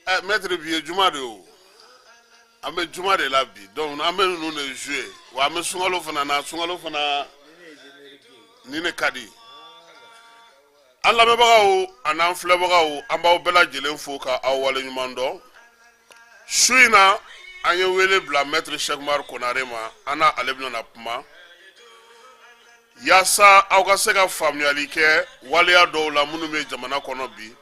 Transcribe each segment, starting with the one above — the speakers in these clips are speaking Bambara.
Ɛ maître, bi ye juma de ye o, an bɛ juma de la bi, donc an bɛ ninnu de jouer wa an bɛ sunkalo fana na, sunkalo fana ni ne ka di. An lamɛnbagaw an'an filɛbagaw, an b'aw bɛɛ lajɛlen fo ka aw waleɲuman dɔn. Su in na, an ye wele bila maître Cheick Oumar Konare ma, an n'a ale bɛna na kuma yaasa aw ka se ka faamuyali kɛ waleya dɔw la minnu bɛ jamana kɔnɔ bi.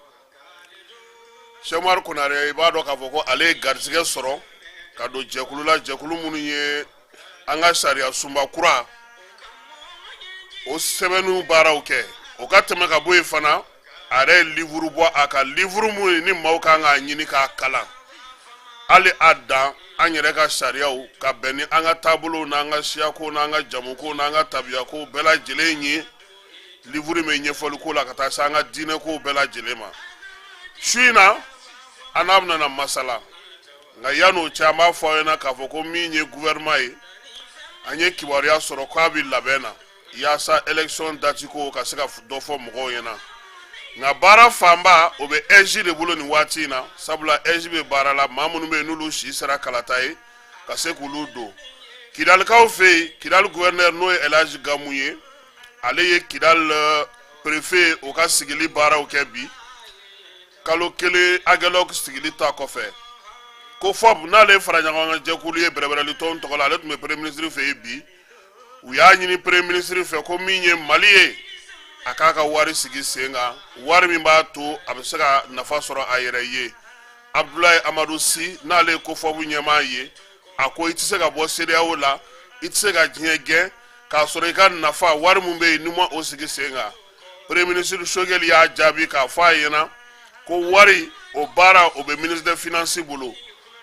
Cheick Oumar Konare, i b'a dɔn k'a fɔ ko ale ye garisɛgɛ sɔrɔ ka don jɛkulu la, jɛkulu minnu ye an ka sariya sunba kura o sɛbɛnniw baaraw kɛ. O ka tɛmɛ ka bɔ yen fana, a yɛrɛ ye livuru bɔ, a ka livuru mun ye ni maaw kan k'a ɲini k'a kalan, hali a dan an yɛrɛ ka sariyaw ka bɛn ni an ka taabolow n'an ka siyako n'an ka jamuko n'an ka tabiyako bɛɛ lajɛlen ye. Livuru bɛ ɲɛfɔli ko la ka taa se an ka diinɛkow bɛɛ lajɛlen ma. Su in na, an n'a bɛna na masala, nka yan'o cɛ, an b'a fɔ aw ɲɛna k'a fɔ ko min ye gouvernement ye, an ye kibaruya sɔrɔ k'a bɛ labɛn na yaasa élection date ko ka se ka dɔ fɔ mɔgɔw ɲɛna. Nka baara fanba, o bɛ AIGE de bolo nin waati in na, sabula AIGE bɛ baara la, maa minnu bɛ yen n'olu si sera kalata ye, ka se k'olu don. Kidalikaw fɛ yen, Kidali gouverneur, n'o ye Elhaji Gamu ye, ale ye Kidali préfet o ka sigili baaraw kɛ bi, kalo kelen Aguelhok sigili ta kɔfɛ. COFOP, n'ale ye fara ɲɔgɔn kan jɛkulu ye bɛrɛbɛrɛli tɔn tɔgɔ la, ale tun bɛ premier ministre fɛ yen bi. U y'a ɲini premier ministre fɛ ko min ye Mali ye, a k'a ka wari sigi sen kan, wari min b'a to a bɛ se ka nafa sɔrɔ a yɛrɛ ye. Abdulayi Amadu Si, n'ale ye COFOP ɲɛmaa ye, a ko i tɛ se ka bɔ CEDEAO la, i tɛ se ka diɲɛ gɛn k'a sɔrɔ i ka nafa wari min bɛ yen, n'i ma o sigi sen kan. Premier ministre Choguel y'a jaabi k'a fɔ a ɲɛna ko wari o baara, o bɛ ministre des finances bolo,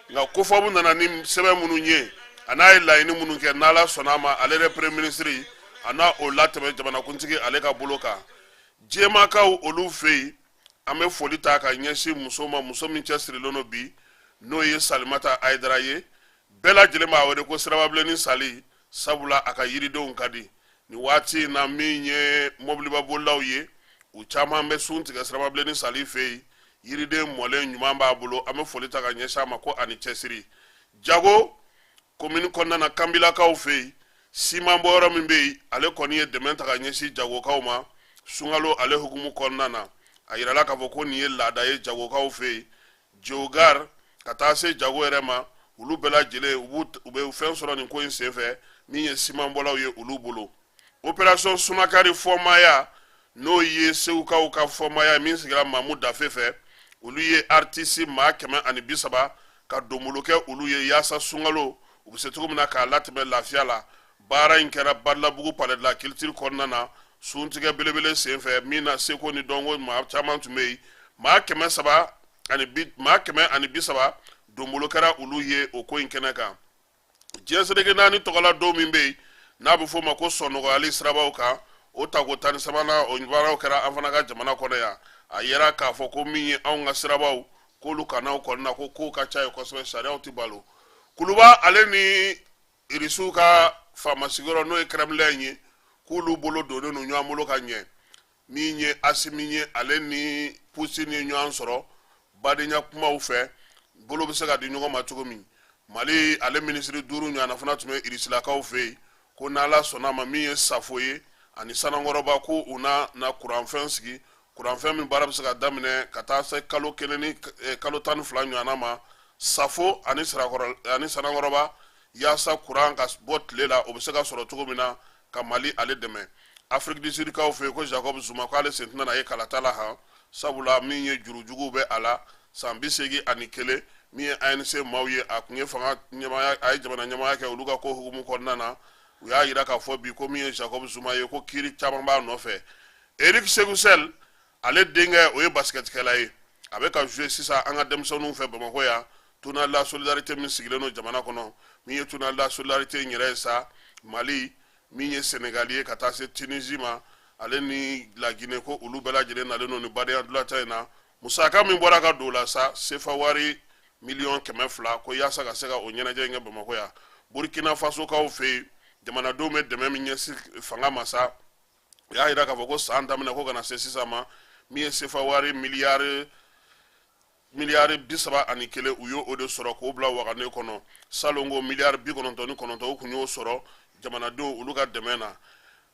nka COFOP nana ni sɛbɛn minnu ye, a n'a ye laɲini minnu kɛ, n'ala sɔnna a ma, ale yɛrɛ premier ministre a n'a o latɛmɛ jamanakuntigi ale ka bolo kan. Jɛmakaw olu fɛ yen, an bɛ foli ta ka ɲɛsin muso ma, muso min cɛsirilen don bi, n'o ye Salimata Ayidara ye. Bɛɛ lajɛlen b'a wele ko Sirababilenni Sali, sabula a ka yiridenw ka di. Nin waati in na, min ye mɔbiliba bolilaw ye, u caman bɛ sun tigɛ Sirababilenni Sali fɛ yen, yiriden mɔlen ɲuman b'a bolo. An bɛ foli ta ka ɲɛsin a ma ko ani cɛsiri. Jago komini kɔnɔna na, Kanbilakaw fɛ yen, siman bɔyɔrɔ min bɛ yen, ale kɔni ye dɛmɛ ta ka ɲɛsin jagokaw ma sunkalo ale hukumu kɔnɔna na. A yirala k'a fɔ ko nin ye laada ye jagokaw fɛ yen, Geogar ka taa se jago yɛrɛ ma, olu bɛɛ lajɛlen u bɛ fɛn sɔrɔ nin ko in senfɛ, min ye simanbɔlaw ye olu bolo. Opération Sumakari fɔmaya, n'o ye Segukaw ka fɔmaya min sigira Mamu Dafe fɛ, olu ye artiste maa 130 ka donbolo kɛ olu ye yaasa sunkalo u bɛ se cogo min na k'a latɛmɛ lafiya la. Baara in kɛra Badalabugu Palais de la Culture kɔnɔna na, suntigɛ belebele senfɛ, min na seko ni dɔnko maa caman tun bɛ yen. Maa 300 ani bi maa 130 donbolo kɛra olu ye o ko in kɛnɛ kan. Diɲɛ seleke naani tɔgɔla don min bɛ yen, n'a bɛ f'o ma ko sɔnnɔgɔyali sirabaw kan, o tako 13nan, o baaraw kɛra an fana ka jamana kɔnɔ yan. A yera k'a fɔ ko min ye anw ka sirabaw, k'olu kanaw kɔnɔna ko kow ka ca yen kosɛbɛ, sariyaw tɛ balo. Kuluba ale ni Irisiw ka faama sigiyɔrɔ, n'o ye Kremlin ye, k'olu bolo donnen don ɲɔgɔn bolo ka ɲɛ. Min ye Asimi ye, ale ni Putin ye ɲɔgɔn sɔrɔ badenya kumaw fɛ, bolo bɛ se ka di ɲɔgɔn ma cogo min. Mali ale minisiri duuru ɲɔgɔnna fana tun bɛ Irisilakaw fɛ yen, ko n'Ala sɔnna a ma, min ye Safo ye ani Sanankɔrɔba, ko u na na kuranfɛn sigi, kuranfɛn min baara bɛ se ka daminɛ ka taa se kalo kelen ni kalo 12 ɲɔgɔnna ma, Safo ani Sirakɔrɔ ani Sanankɔrɔba, yaasa kuran ka bɔ tile la, o bɛ se ka sɔrɔ cogo min na ka Mali ale dɛmɛ. Afrique du Sud kaw fɛ yen, ko Jacob Zuma, k'ale sen tɛna ye kalata la han, sabula min ye jurujuguw bɛ a la san 81. Min ye ANC maaw ye, a tun ye fanga ɲɛmaaya, a ye jamana ɲɛmaaya kɛ, olu ka ko hukumu kɔnɔna na, u y'a yira k'a fɔ bi ko min ye Jacob Zuma ye, ko kiiri caman b'a nɔfɛ. Eric Sekou Chelle, ale denkɛ, o ye basikɛtikɛla ye, a bɛ ka jouer sisan an ka denmisɛnninw fɛ Bamakɔ yan, Tournoi de la solidarité min sigilen don jamana kɔnɔ. Min ye Tournoi de la solidarité in yɛrɛ ye sa, Mali, min ye Senegali ye, ka taa se Tunisie ma, ale ni Laginɛ, ko olu bɛɛ lajɛlen nalen don ni badenya dulata in na. Musaka min bɔra ka don o la sa, sefa wari miliyɔn 200, ko yaasa ka se ka o ɲɛnajɛ in kɛ Bamakɔ yan. Burkina Fasokaw fɛ yen, jamanadenw bɛ dɛmɛ min ɲɛsin fanga ma sa, u y'a yira k'a fɔ ko san daminɛ ko ka na se sisan ma, min ye sefa wari miliyari Miliyari 31, u y'o de sɔrɔ k'o bila wagane kɔnɔ. Salon ko miliyari 99, u kun y'o sɔrɔ jamanadenw olu ka dɛmɛ na.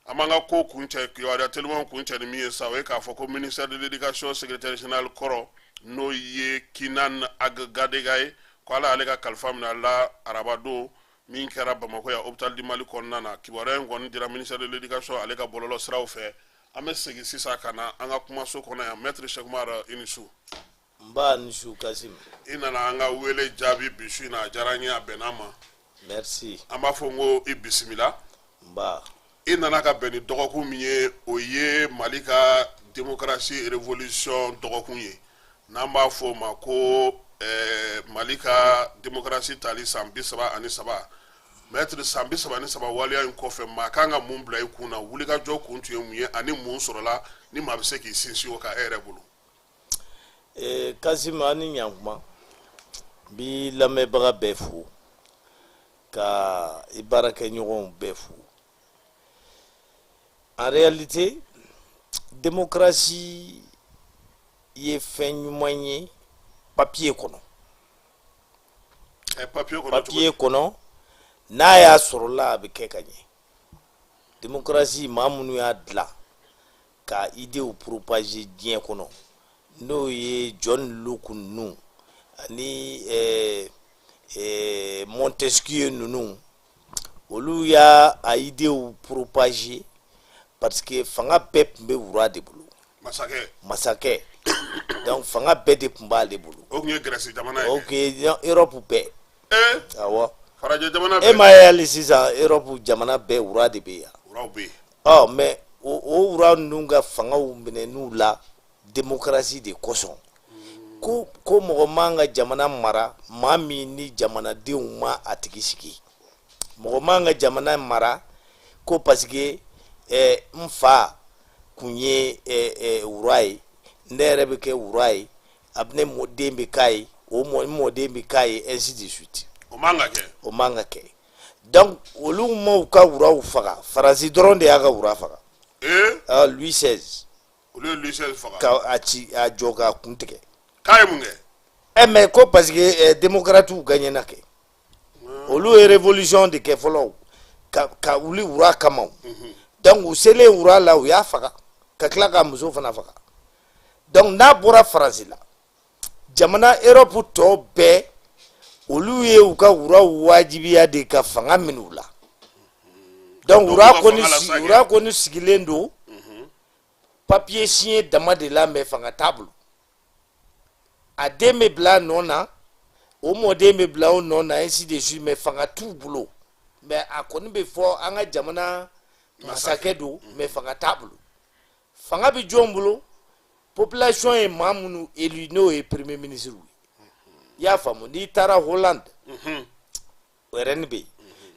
An b'an ka ko kuncɛ, kibaruya telimanw kuncɛ ni min ye sa, o ye k'a fɔ ko ministère de l'éducation secrétaire général kɔrɔ, n'o ye Kinan Ag Gadega ye, ko Ala y'ale ka kalifa minɛ a la arabadon min kɛra Bamakɔ yan, hôpital du Mali kɔnɔna na. Kibaruya in kɔni dira ministère de l'éducation ale ka bɔlɔlɔ siraw fɛ. An bɛ segin sisan ka na an ka kumaso kɔnɔ yan. Maître Cheick Oumar, i ni su. Nba, ni su Kasim. I nana an ka wele jaabi bi su in na, a diyara n ye, a bɛnna ma. Merci. An b'a fɔ n ko i bisimila. Nba. I nana ka bɛn ni dɔgɔkun min ye, o ye Mali ka démocratie révolution dɔgɔkun ye, n'an b'a fɔ o ma ko Mali ka démocratie tali san 33. Maître, san 33 waleya in kɔfɛ, maa kan ka mun bila i kun na? Wulikajɔ kun tun ye mun ye ani mun sɔrɔla ni maa bɛ se k'i sinsin o kan e yɛrɛ bolo? Kasim, an ni ɲankuma. N bi lamɛnbaga bɛɛ fo, ka i baarakɛɲɔgɔnw bɛɛ fo. En réalité, démocratie ye fɛn ɲuman ye papier kɔnɔ. Papier kɔnɔ? Papier kɔnɔ, n'a y'a sɔrɔla a bɛ kɛ ka ɲɛ. Démocratie, maa minnu y'a dilan ka idéew propager diɲɛ kɔnɔ, n'o ye John Locke ninnu ani Montesquieu ninnu, olu y'a a idéew propager parce que fanga bɛɛ tun bɛ roi de bolo. Masakɛ. Masakɛ. Donc fanga bɛɛ de tun b'ale bolo. O tun ye Grèce jamana ye. O tun ye Europe bɛɛ. Awɔ. Farajɛ jamana E bɛɛ. Ma ye, hali sisan Europe jamana bɛɛ, roi de bɛ yan. Roi bɛ yen. Ɔ, mais o roi ninnu ka fangaw minɛn'u la démocratie de kosɔn, ko mɔgɔ man ka jamana mara maa min ni jamanadenw ma a tigi sigi, mɔgɔ man ka jamana mara ko parce que n fa kun ye roi ye, ne yɛrɛ bɛ kɛ roi ye, a bɛ ne mɔden bɛ k'a ye, o mɔ n mɔden bɛ k'a ye, ainsi de suite. O man ka kɛ. O man ka kɛ. Donc olu m'u ka roiw faga, Faransi dɔrɔn de y'a ka roi faga. Ah, Louis XVI. Olu ye Louis XVI faga. Ka a ci, a jɔ k'a kun tigɛ. K'a ye mun kɛ? Mais ko parce que démocrates gagnena kɛ, olu ye révolution de kɛ fɔlɔ ka wuli roi kama. Donc u selen roi la, u y'a faga ka tila ka muso fana faga. Donc n'a bɔra Faransi la, jamana Europe tɔ bɛɛ, olu ye u ka roiw wajibiya de ka fanga minɛ u la. Donc Donc, roi u ka kɔni fanga la sa kɛ. Roi kɔni sigilen don papier signé dama de la, mais fanga t'a bolo. A den bɛ bila a nɔ na, o mɔden bɛ bila o nɔ na, ainsi de suite, mais fanga t'u bolo. Mais a kɔni bɛ fɔ an ka jamana masakɛ don, mais fanga t'a bolo. Fanga bɛ jɔn bolo? Population ye maa minnu élu, n'o ye premier ministre ye. I y'a faamu? N'i taara Hollande, reine bɛ yen.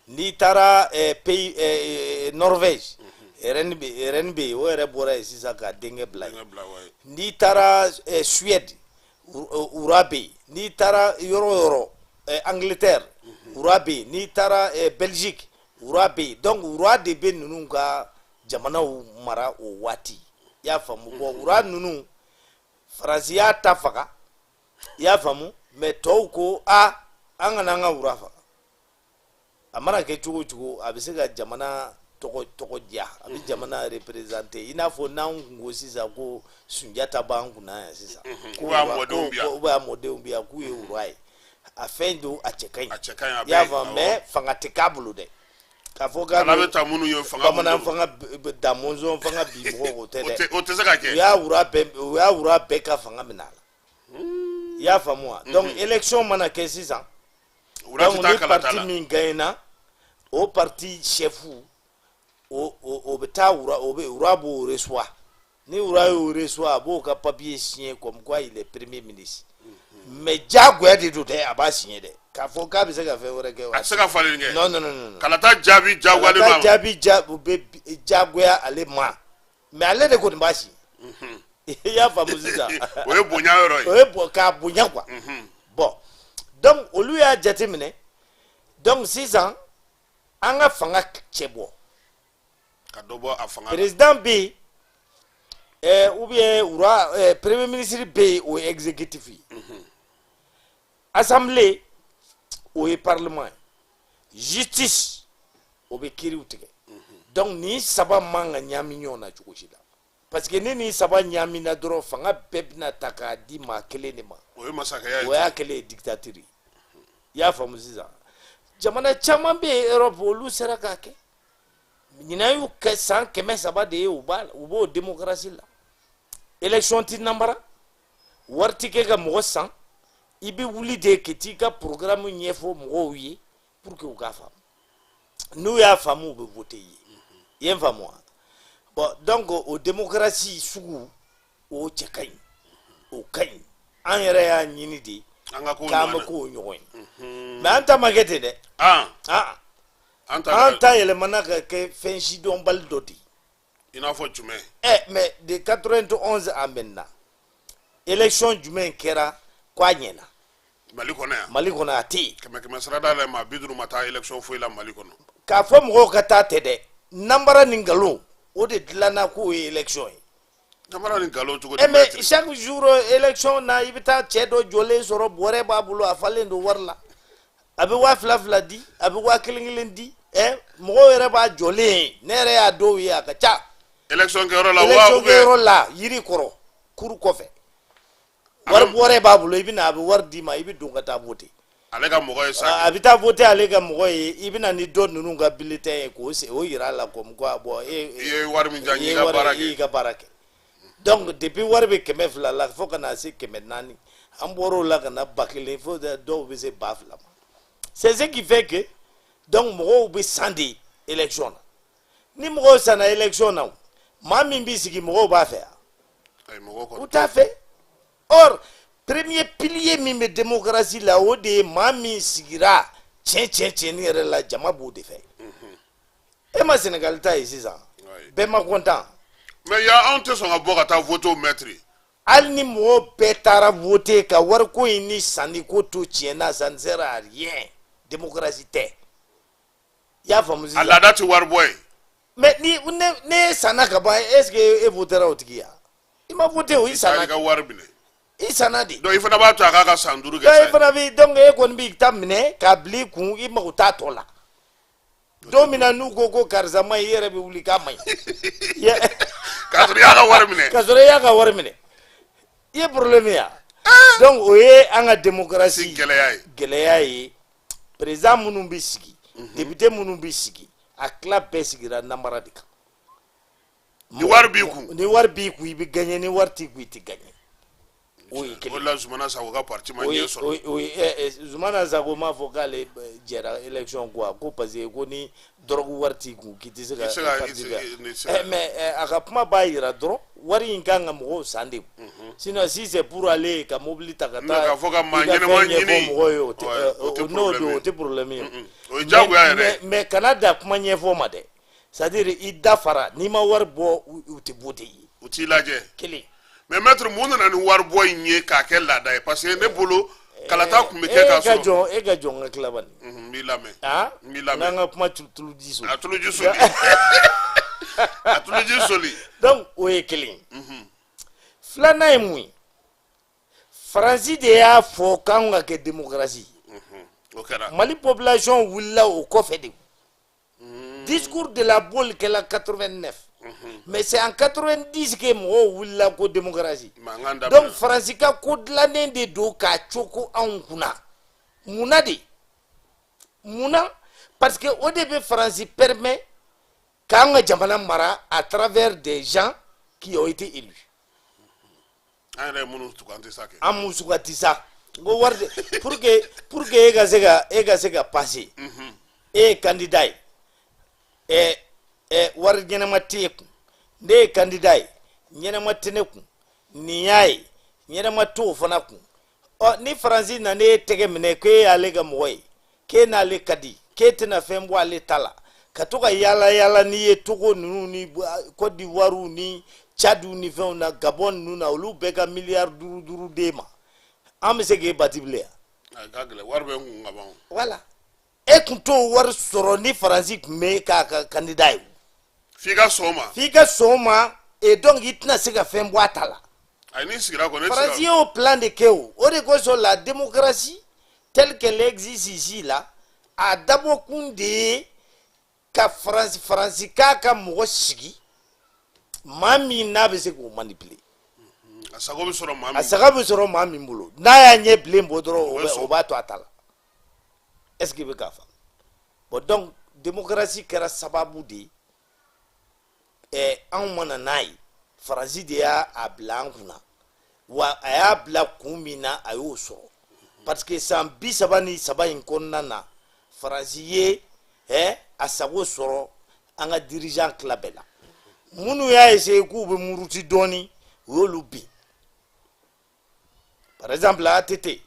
N'i taara pays Norvège, reine bɛ yen. O yɛrɛ bɔra yen sisan ka denkɛ bila yen. Denkɛ bila, wayi. N'i taara Suède, roi bɛ yen. N'i taara yɔrɔ o yɔrɔ, Angleterre, roi bɛ yen. N'i taara Belgique, roi bɛ yen. Donc roi de bɛ ninnu ka jamanaw mara o waati. I y'a faamu? Bon, roi ninnu, Faransi y'a ta faga, i y'a faamu? Mais tɔw ko a an kana an ka roi faga. A mana kɛ cogo o cogo, a bɛ se ka jamana tɔgɔ diya, a bɛ jamana représenter. I n'a fɔ n'anw kun ko sisan ko Sunjata b'an kunna yan sisan, K'u b'a mɔdenw bi yan. Ko b'a mɔdenw bi yan, k'u ye roi ye. A fɛn don, a cɛ ka ɲi. A cɛ ka ɲi, a I y'a bɛ faamu? Mais fanga tɛ k'a bolo dɛ, k'a fɔ k'a ala bɛ bɛ ta minnu ye fanga bamanan minnu fanga da mɔnzɔn fanga bi mɔgɔ, o tɛ o dɛ. tɛ, o tɛ se ka U kɛ. y'a roi bɛɛ, u y'a roi bɛɛ ka fanga minɛ a la. I y'a faamu wa? Donc élection mana kɛ sisan, Roi tɛ donc taa ni kalata parti la. min gagnena, o parti chef o bɛ taa roi, o bɛ roi b'o reçoit. Ni roi y'o reçoit, a b'o ka papier signer comme quoi il est premier ministre. Mais diyagoya de don dɛ, a b'a signer dɛ, k'a fɔ k'a bɛ se ka fɛn wɛrɛ kɛ. A tɛ se ka falen kɛ. Non, non, non, non. Kalata jaabi diyagoyalen Kalata don a ma. jaabi ja, u bɛ diyagoya ale ma, mais ale de kɔni b'a signer. I y'a faamu sisan? O ye bonya yɔrɔ ye. O ye bɔn k'a bonya quoi. Bon, donc olu y'a jateminɛ. Donc sisan an ka fanga cɛ bɔ. Ka dɔ bɔ a fanga la. Président bɛ yen ou bien roi, premier ministre bɛ yen, o ye exécutif ye. Assemblée, o ye parlement ye. Justice, o bɛ kiiriw tigɛ. Donc nin saba man ka ɲaami ɲɔgɔn na cogo si la, parce que ni nin saba ɲaamina dɔrɔn, fanga bɛɛ bɛna ta k'a di maa kelen de ma. O ye masakɛya ye. O y'a kɛlen ye dictature ye. I y'a faamu? Sisan jamana caman bɛ yen Europe, olu sera k'a kɛ. Ɲinan y'u kɛ san 300 de ye, u b'a u b'o démocratie la. Élection ti nanbara, wari ti kɛ ka mɔgɔ san. I bɛ wuli de ka t'i ka programme ɲɛfɔ mɔgɔw ye pour que u k'a faamu. N'u y'a faamu, u bɛ voter i ye. I ye n faamu wa? Bon, donc o démocratie sugu, o cɛ ka ɲi, o ka ɲi. An yɛrɛ y'a ɲini de an ka ko k'an ɲɔgɔn bɛ na. k'o ɲɔgɔn ye, mais an ta ma kɛ ten dɛ. Ah, an ta an ta yɛlɛmana ka kɛ fɛn sidɔnbali dɔ de ye. I n'a fɔ jumɛn? Mais de 91 à maintenant, élection jumɛn kɛra k'a ɲɛna? Mali kɔnɔ yan? Mali kɔnɔ, a tɛ yen. Kɛmɛ kɛmɛ sarada la, maa 50 ma taa élection foyi la Mali kɔnɔ. K'a fɔ mɔgɔw ka taa tɛ dɛ, nanbara ni nkalon, o de dilanna k'o ye élection ye. Jamana ni nkalon cogo di? Mais maître? chaque jour élection na, i bɛ taa cɛ dɔ jɔlen sɔrɔ, bɔrɛ b'a bolo, a falen don wari la, a bɛ 2000 2000 di, a bɛ 1000 1000 di. Mɔgɔw yɛrɛ b'a jɔlen ye. Ne yɛrɛ y'a dɔw ye, a ka ca. Élection kɛyɔrɔ la wa? Élection Ou bien kɛyɔrɔ la, yiri kɔrɔ, kuru kɔfɛ, wari bɔrɛ b'a bolo. I bɛ na, a bɛ wari d'i ma, i bɛ don ka taa voter. Ale ka mɔgɔ ye sa. A bɛ taa voter ale ka mɔgɔ ye. I bɛ na ni dɔ ninnu ka bulletin ye k'o se o yira a la comme quoi, bon, e I ye wari min diyan, i i ye ka wari baara i y'i kɛ. ka baara kɛ. Donc depuis wari bɛ 200 la fo ka na se 400, an bɔr'o la ka na 1000, fo dɔw bɛ se 2000 ma. C'est ce qui fait que donc mɔgɔw bɛ san de élection na. Ni mɔgɔw sanna élection na, o maa min b'i sigi, mɔgɔw b'a fɛ yan? Ayi, mɔgɔw kɔni U t'a fɛ. Or premier pilier min bɛ démocratie la, o de ye maa min sigira tiɲɛ tiɲɛ tiɲɛni yɛrɛ la, jama b'o de fɛ. E ma Sénégal ta ye sisan? Bɛɛ ma content. Mais ya, anw tɛ sɔn ka bɔ ka taa voter o, maître. Hali ni mɔgɔw bɛɛ taara voter ka wariko in ni sanniko to tiɲɛ na, ça ne sert à rien, démocratie tɛ. I y'a faamu A sisan? laada tɛ wari bɔ ye. Mais ni ne sanna ka ban, est ce que e votera o tigi ya? I ma voter o, i i sanna. ka wari minɛ. I sanna de. Donc i fana b'a to a k'a ka san 5 kɛ. Donc e Sa fana bi, donc e kɔni b'i ta minɛ k'a bila i kun, i mago t'a tɔ la. Don min na n'u ko ko karisa ma ɲi, i yɛrɛ bɛ wuli k'a ma ɲi. K'a sɔrɔ i y'a ka wari minɛ. K'a sɔrɔ i y'a ka wari minɛ. I ye problème ya. Donc o ye an ka démocratie si gɛlɛya ye. Gɛlɛya ye. Président minnu bɛ sigi, député minnu bɛ sigi, a tila bɛɛ sigira namara de kan. Ni wari b'i kun. Ni wari b'i kun, i bɛ gagner. Ni wari t'i kun, i tɛ gagner. O ye O kelen. de la Zumana Sako ka parti ma O ye ɲɛ sɔrɔ. O ye Zumana Sako m'a fɔ k'ale jɛra élection kɔ, ko parce que ko ni drogue wari t'i kun, k'i tɛ se ka I tɛ se ka parti i tɛ kɛ. i tɛ se ka Mais a ka kuma b'a yira dɔrɔn, wari in kan ka mɔgɔw san de. Sinon, si c'est pour aller ka mobili ta ka Mais taa k'a fɔ ka maa i ka ɲɛnama fɛn ɲɛfɔ ɲini. mɔgɔw ye, o tɛ Ouais, o tɛ n'o don, problème ye. o tɛ problème ye. O ye diyagoya yɛrɛ ye. Mais kana da kuma ɲɛfɔ ma dɛ, c'est à dire i da fara, n'i ma wari bɔ, u tɛ voter i ye. U t'i lajɛ. Kelen. Mais maître, mun nana ni wari bɔ in ye k'a kɛ laada ye? Parce que ne bolo, kalata tun bɛ kɛ E k'a ka sɔrɔ jɔn, e ka jɔn ka tila bani. N b'i lamɛn. N b'i lamɛn. N'an ka kuma tulu ji soli. A tulu ji soli, a tulu ji soli. Donc o ye kelen ye. Filanan ye mun ye? Faransi de y'a fɔ k'anw ka kɛ démocratie ye. O kɛra. Mali population wulila o kɔfɛ de. Discours de la Baule kɛla 89, mais c'est en 90 que mɔgɔw wulila ko démocratie. Mankan daminɛ. Donc Faransi ka ko dilannen de don k'a coko anw kunna. Munna de? Munna? Parce que o de bɛ Faransi permet k'an ka jamana mara à travers des gens qui ont été élus. An yɛrɛ ye minnu suganti sa kɛ. An m'u suganti sa. N ko wari de pour que e ka se ka passer, e ye candidat ye, ɛ ɛ wari ɲɛnama t'e kun. Ne ye candidat ye, ɲɛnama tɛ ne kun. Nin y'a ye, ɲɛnama t'o fana kun. Ɔ ni Faransi nana e tɛgɛ minɛ k'e y'ale ka mɔgɔ ye, k'e n'ale ka di, k'e tɛna fɛn bɔ ale ta la, ka to ka yaala yaala n'i ye Togo ninnu ni Côte d'Ivoire ni Tchad ni fɛnw na, Gabon ninnu na, olu bɛɛ ka miliyari duuru duuru d'e ma, an bɛ se k'e bati bilen yan? A ka gɛlɛn, wari bɛ n kun ka ban o. Voilà, e tun t'o wari sɔrɔ ni Faransi tun bɛ k'a ka candidat ye. F'i ka sɔn o ma. F'i ka sɔn o ma, et donc i tɛna se ka fɛn bɔ a ta la. Ayi, n'i sigira kɔni, e tɛ se Faransi ka y'o plan de kɛ. O de kosɔn la démocratie telle qu'elle existe ici là, a dabɔkun de ye ka Faransi k'a ka mɔgɔ sigi, maa min n'a bɛ se k'o manipuler. A sago bɛ sɔrɔ maa A min saga bɛ sɔrɔ maa min bolo, n'a y'a ɲɛ bilen bɔ dɔrɔn, O bɛ sɔn. o b'a to a ta la. Est ce que i bɛ k'a faamu? Bon, donc démocratie kɛra sababu de ye. Anw ma na n'a ye, Faransi de y'a a bila an kunna. Wa a y'a bila kun min na, a y'o sɔrɔ, parce que san 33 in kɔnɔna na, Faransi ye a sago sɔrɔ an ka dirigeant tila bɛɛ la. Minnu y'a essayer k'u bɛ muruti dɔɔni, u y'olu bin. Par exemple, ATT,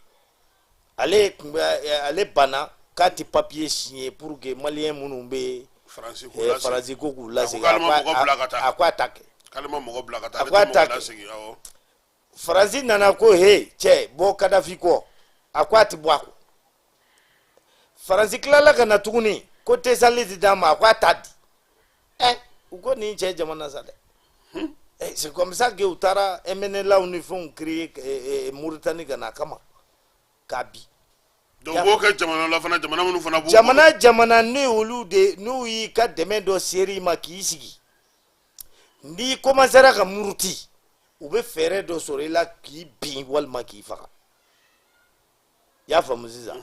ale tun bɛ ale banna k'a tɛ papier signer pour que malien minnu bɛ Faransi k'u lasegin. Faransi ko k'u lasegin. A ko k'ale ma mɔgɔ bila ka taa. A ko a ta kɛ. K'ale ma mɔgɔ bila ka taa. A Ale ko a tɛ ta mɔgɔ kɛ. lasegin, awɔ. Faransi nana ko: "He cɛ, bɔ Kadafi kɔ." A ko a ti bɔ a kɔ. Faransi tilala ka na tuguni ko Tessalit d'a ma, a ko a t'a di. U ko nin cɛ jamana sa dɛ. C'est comme ça que u taara MNLA ni fɛnw créer Mauritanie ka na kama k'a bi. Donc u b'o kɛ jamana la fana, jamana minnu fana b'u Jamana ni olu de n'u y'i ka dɛmɛ dɔ ser'i ma k'i sigi, n'i commencera ka muruti, u bɛ fɛɛrɛ dɔ sɔrɔ i la k'i bin walima k'i faga. I y'a faamu sisan?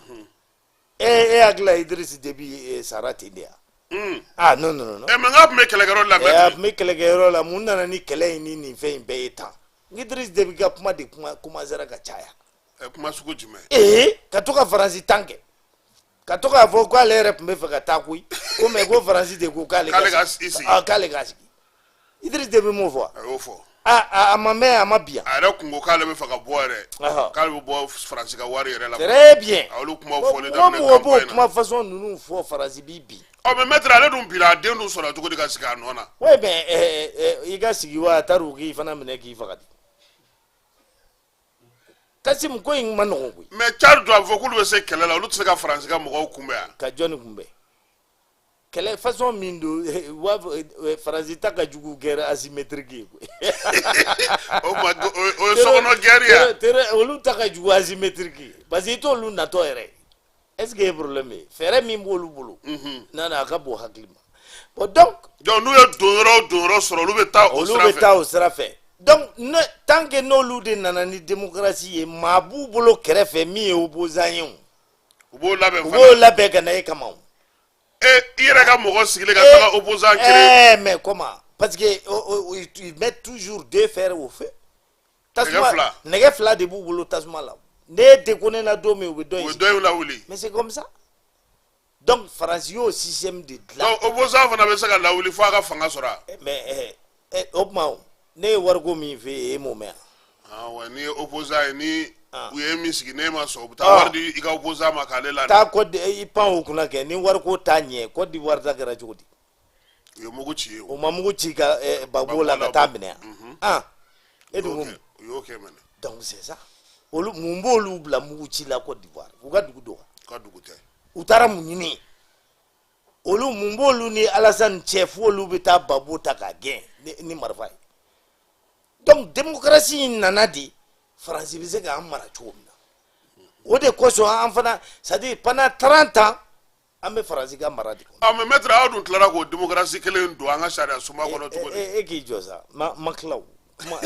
E hakili la Idriss Déby sara ten de ya? Ah, non, non, non. Mais n k'a tun bɛ kɛlɛkɛyɔrɔ la. A Maître. tun bɛ kɛlɛkɛyɔrɔ la. Mun nana ni kɛlɛ in ni nin fɛn in bɛɛ ye tan? Idriss Déby ka kuma de kuma commencera ka caya. Kuma sugu jumɛn? Ka to ka Faransi tan kɛ, ka to k'a fɔ k'ale yɛrɛ tun bɛ fɛ ka taa koyi, ko mais ko Faransi de ko k'ale K'ale ka i sigi. Ah, k'ale ka sigi. Idriss Déby m'o fɔ wa? A y'o fɔ. A ma mɛn, a ma bi yan. A yɛrɛ kun ko k'ale bɛ fɛ ka bɔ yɛrɛ. K'ale bɛ bɔ Faransi ka wari yɛrɛ la. Très bien. A y'olu kumaw fɔli Mɔgɔ daminɛ mɔgɔ b'o campagne na. kuma façon ninnu fɔ, Faransi b'i bin. Ɔ, mais maître, ale dun binna, a den dun sɔrɔ cogo di ka sigi a nɔ na? Oui, mais i ka sigi wa, a taara u k'i fana minɛ k'i faga de. Kasimu, ko in ma nɔgɔn koyi. Mais Tchad dun, a bɛ fɔ k'olu bɛ se kɛlɛ la, olu tɛ se ka Faransi ka mɔgɔw kunbɛn yan? Ka jɔnni kunbɛn? Kɛlɛ façon min don, u b'a fɔ Faransi ta ka jugu guerre asymétrique ye koyi. O tuma o ye sokɔnɔ guerre ye. Olu ta ka jugu asymétrique ye, parce que i t'olu natɔ yɛrɛ. Est ce que ye problème ye? Fɛɛrɛ min b'olu bolo, non, non, a ka bon hakili ma. Bon, donc Donc n'u ye don yɔrɔ o don yɔrɔ sɔrɔ, olu bɛ taa o olu sira bɛ fɛ. taa o sira fɛ. Donc ne, tant que n'olu de nana ni démocratie ye, maa b'u bolo kɛrɛfɛ min ye opposant ye o. U b'o labɛn U fana. b'o labɛn ka na e kama o. E, i yɛrɛ ka mɔgɔ sigilen ka taga opposant créer. Mais comment? Parce que oh, oh, ils mettent toujours deux fers au feu. Nɛgɛ fila. Nɛgɛ fila de b'u bolo tasuma la. N'e déconné na don min, u bɛ dɔ U in bɛ sigi. dɔ in lawuli. Mais c'est comme ça. Donc Faransi y'o système de dilan. Donc opposant fana bɛ se ka lawuli fo a ka fanga sɔrɔ a. Mais o tuma o, ne ye wariko min f'e ye, e m'o mɛn wa? Ah ouais, n'i ye opposant ye ni u ye min sigi, n'e ma sɔn, u bɛ taa wari di i ka opposant ma k'ale la. Taa Côte, i pan o kunna kɛ ni wariko t'a ɲɛ. Côte d'Ivoire ta kɛra cogo di? U ye mugu ci ye o. O ma mugu ci ka Gbagbo la ka taa minɛ yan? Ah, e dun ko mun? U y'o kɛ mɛnɛ. Donc c'est ça. Olu mun b'olu bila mugu ci la Côte d'Ivoire? U ka dugu don wa? U ka dugu tɛ. U taara mun ɲini? Olu mun b'olu ni Alassane cɛ f'olu bɛ taa Gbagbo ta k'a gɛn ni marifa ye? Donc démocratie in nana de Faransi bɛ se k'an mara cogo min na, o de kosɔn an fana, c'est à dire pendant 30 ans, an bɛ Faransi ka mara de kɔnɔ. Ah, mais maître, aw dun tilara k'o démocratie kelen don an ka sariya sunba kɔnɔ cogo di? E k'i jɔ sa, ma tila o kuma.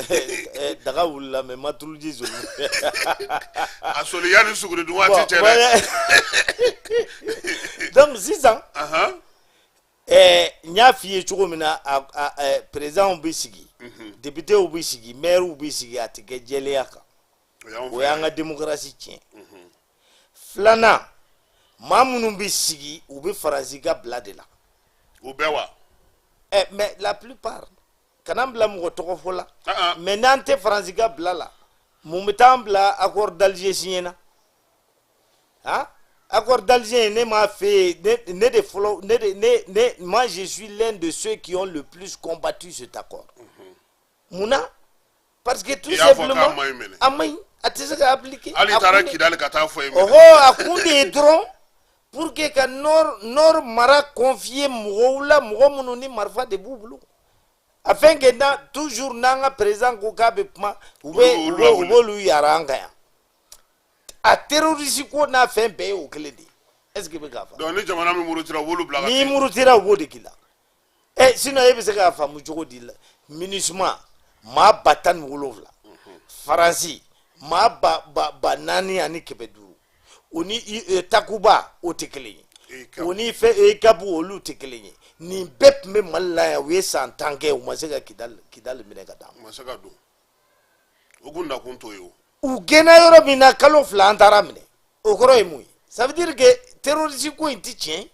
Daga wulila, mais ma tuluji soli. A soli yanni suguri dun waati cɛ dɛ. Donc sisan, n y'a f'i ye cogo min na, a président bɛ sigi, députéw bɛ sigi, maires bɛ sigi, a tɛ kɛ jɛlenya kan. O y'anw O fɛ. y'an ka démocratie tiɲɛ. Filanan, maa minnu bɛ sigi, u bɛ Faransi ka bila de la. U bɛɛ wa? Mais la plupart, kana n bila mɔgɔ tɔgɔ fɔ la. Ah, ah. Mais n'an tɛ Faransi ka bila la, mun bɛ t'an bila accord d'Alger signé na? Han, accord d'Alger, ne m'a fait ne de fɔlɔ, ne de ne ne moi je suis l'un de ceux qui ont le plus combattu cet accord. Mun na? Parce que tout I y'a fɔ k'a simplement ma ɲi mɛnɛ. A ma ɲi, a tɛ se ka appliquer. Hali i A taara kun de- Kidali ka taa fɔ yen mɛnɛ. Ɔhɔ, a kun de ye dɔrɔn pour que ka nord mara confier mɔgɔw la, mɔgɔ minnu ni marifa de b'u bolo, afin que na toujours n'an ka président ko k'a bɛ kuma, u bɛ Olu u b'olu bɛ u lawuli. b'olu yara an kan yan. A terroriste ko n'a fɛn bɛɛ ye o kelen de ye. Est ce que i bɛ k'a faamu? Donc ni jamana min murutira, u b'olu bila ka N'i murutira, u b'o de k'i la. Ɛ, sinon e bɛ se k'a faamu cogo di la? MINUSMA maa 17,000, Faransi maa 4500, o ni Takuba, o tɛ kelen ye, o ni fɛn EUCAP, olu tɛ kelen ye. Nin bɛɛ tun bɛ Mali la yan. U ye san 10 kɛ, u ma se ka Kidali minɛ ka d'a ma. U ma se ka don, o kun nakun t'o ye o. U gɛnna yɔrɔ min na, kalo 2, an taara minɛ. O kɔrɔ ye mun ye? Ça veut dire que terroriste ko in ti tiɲɛ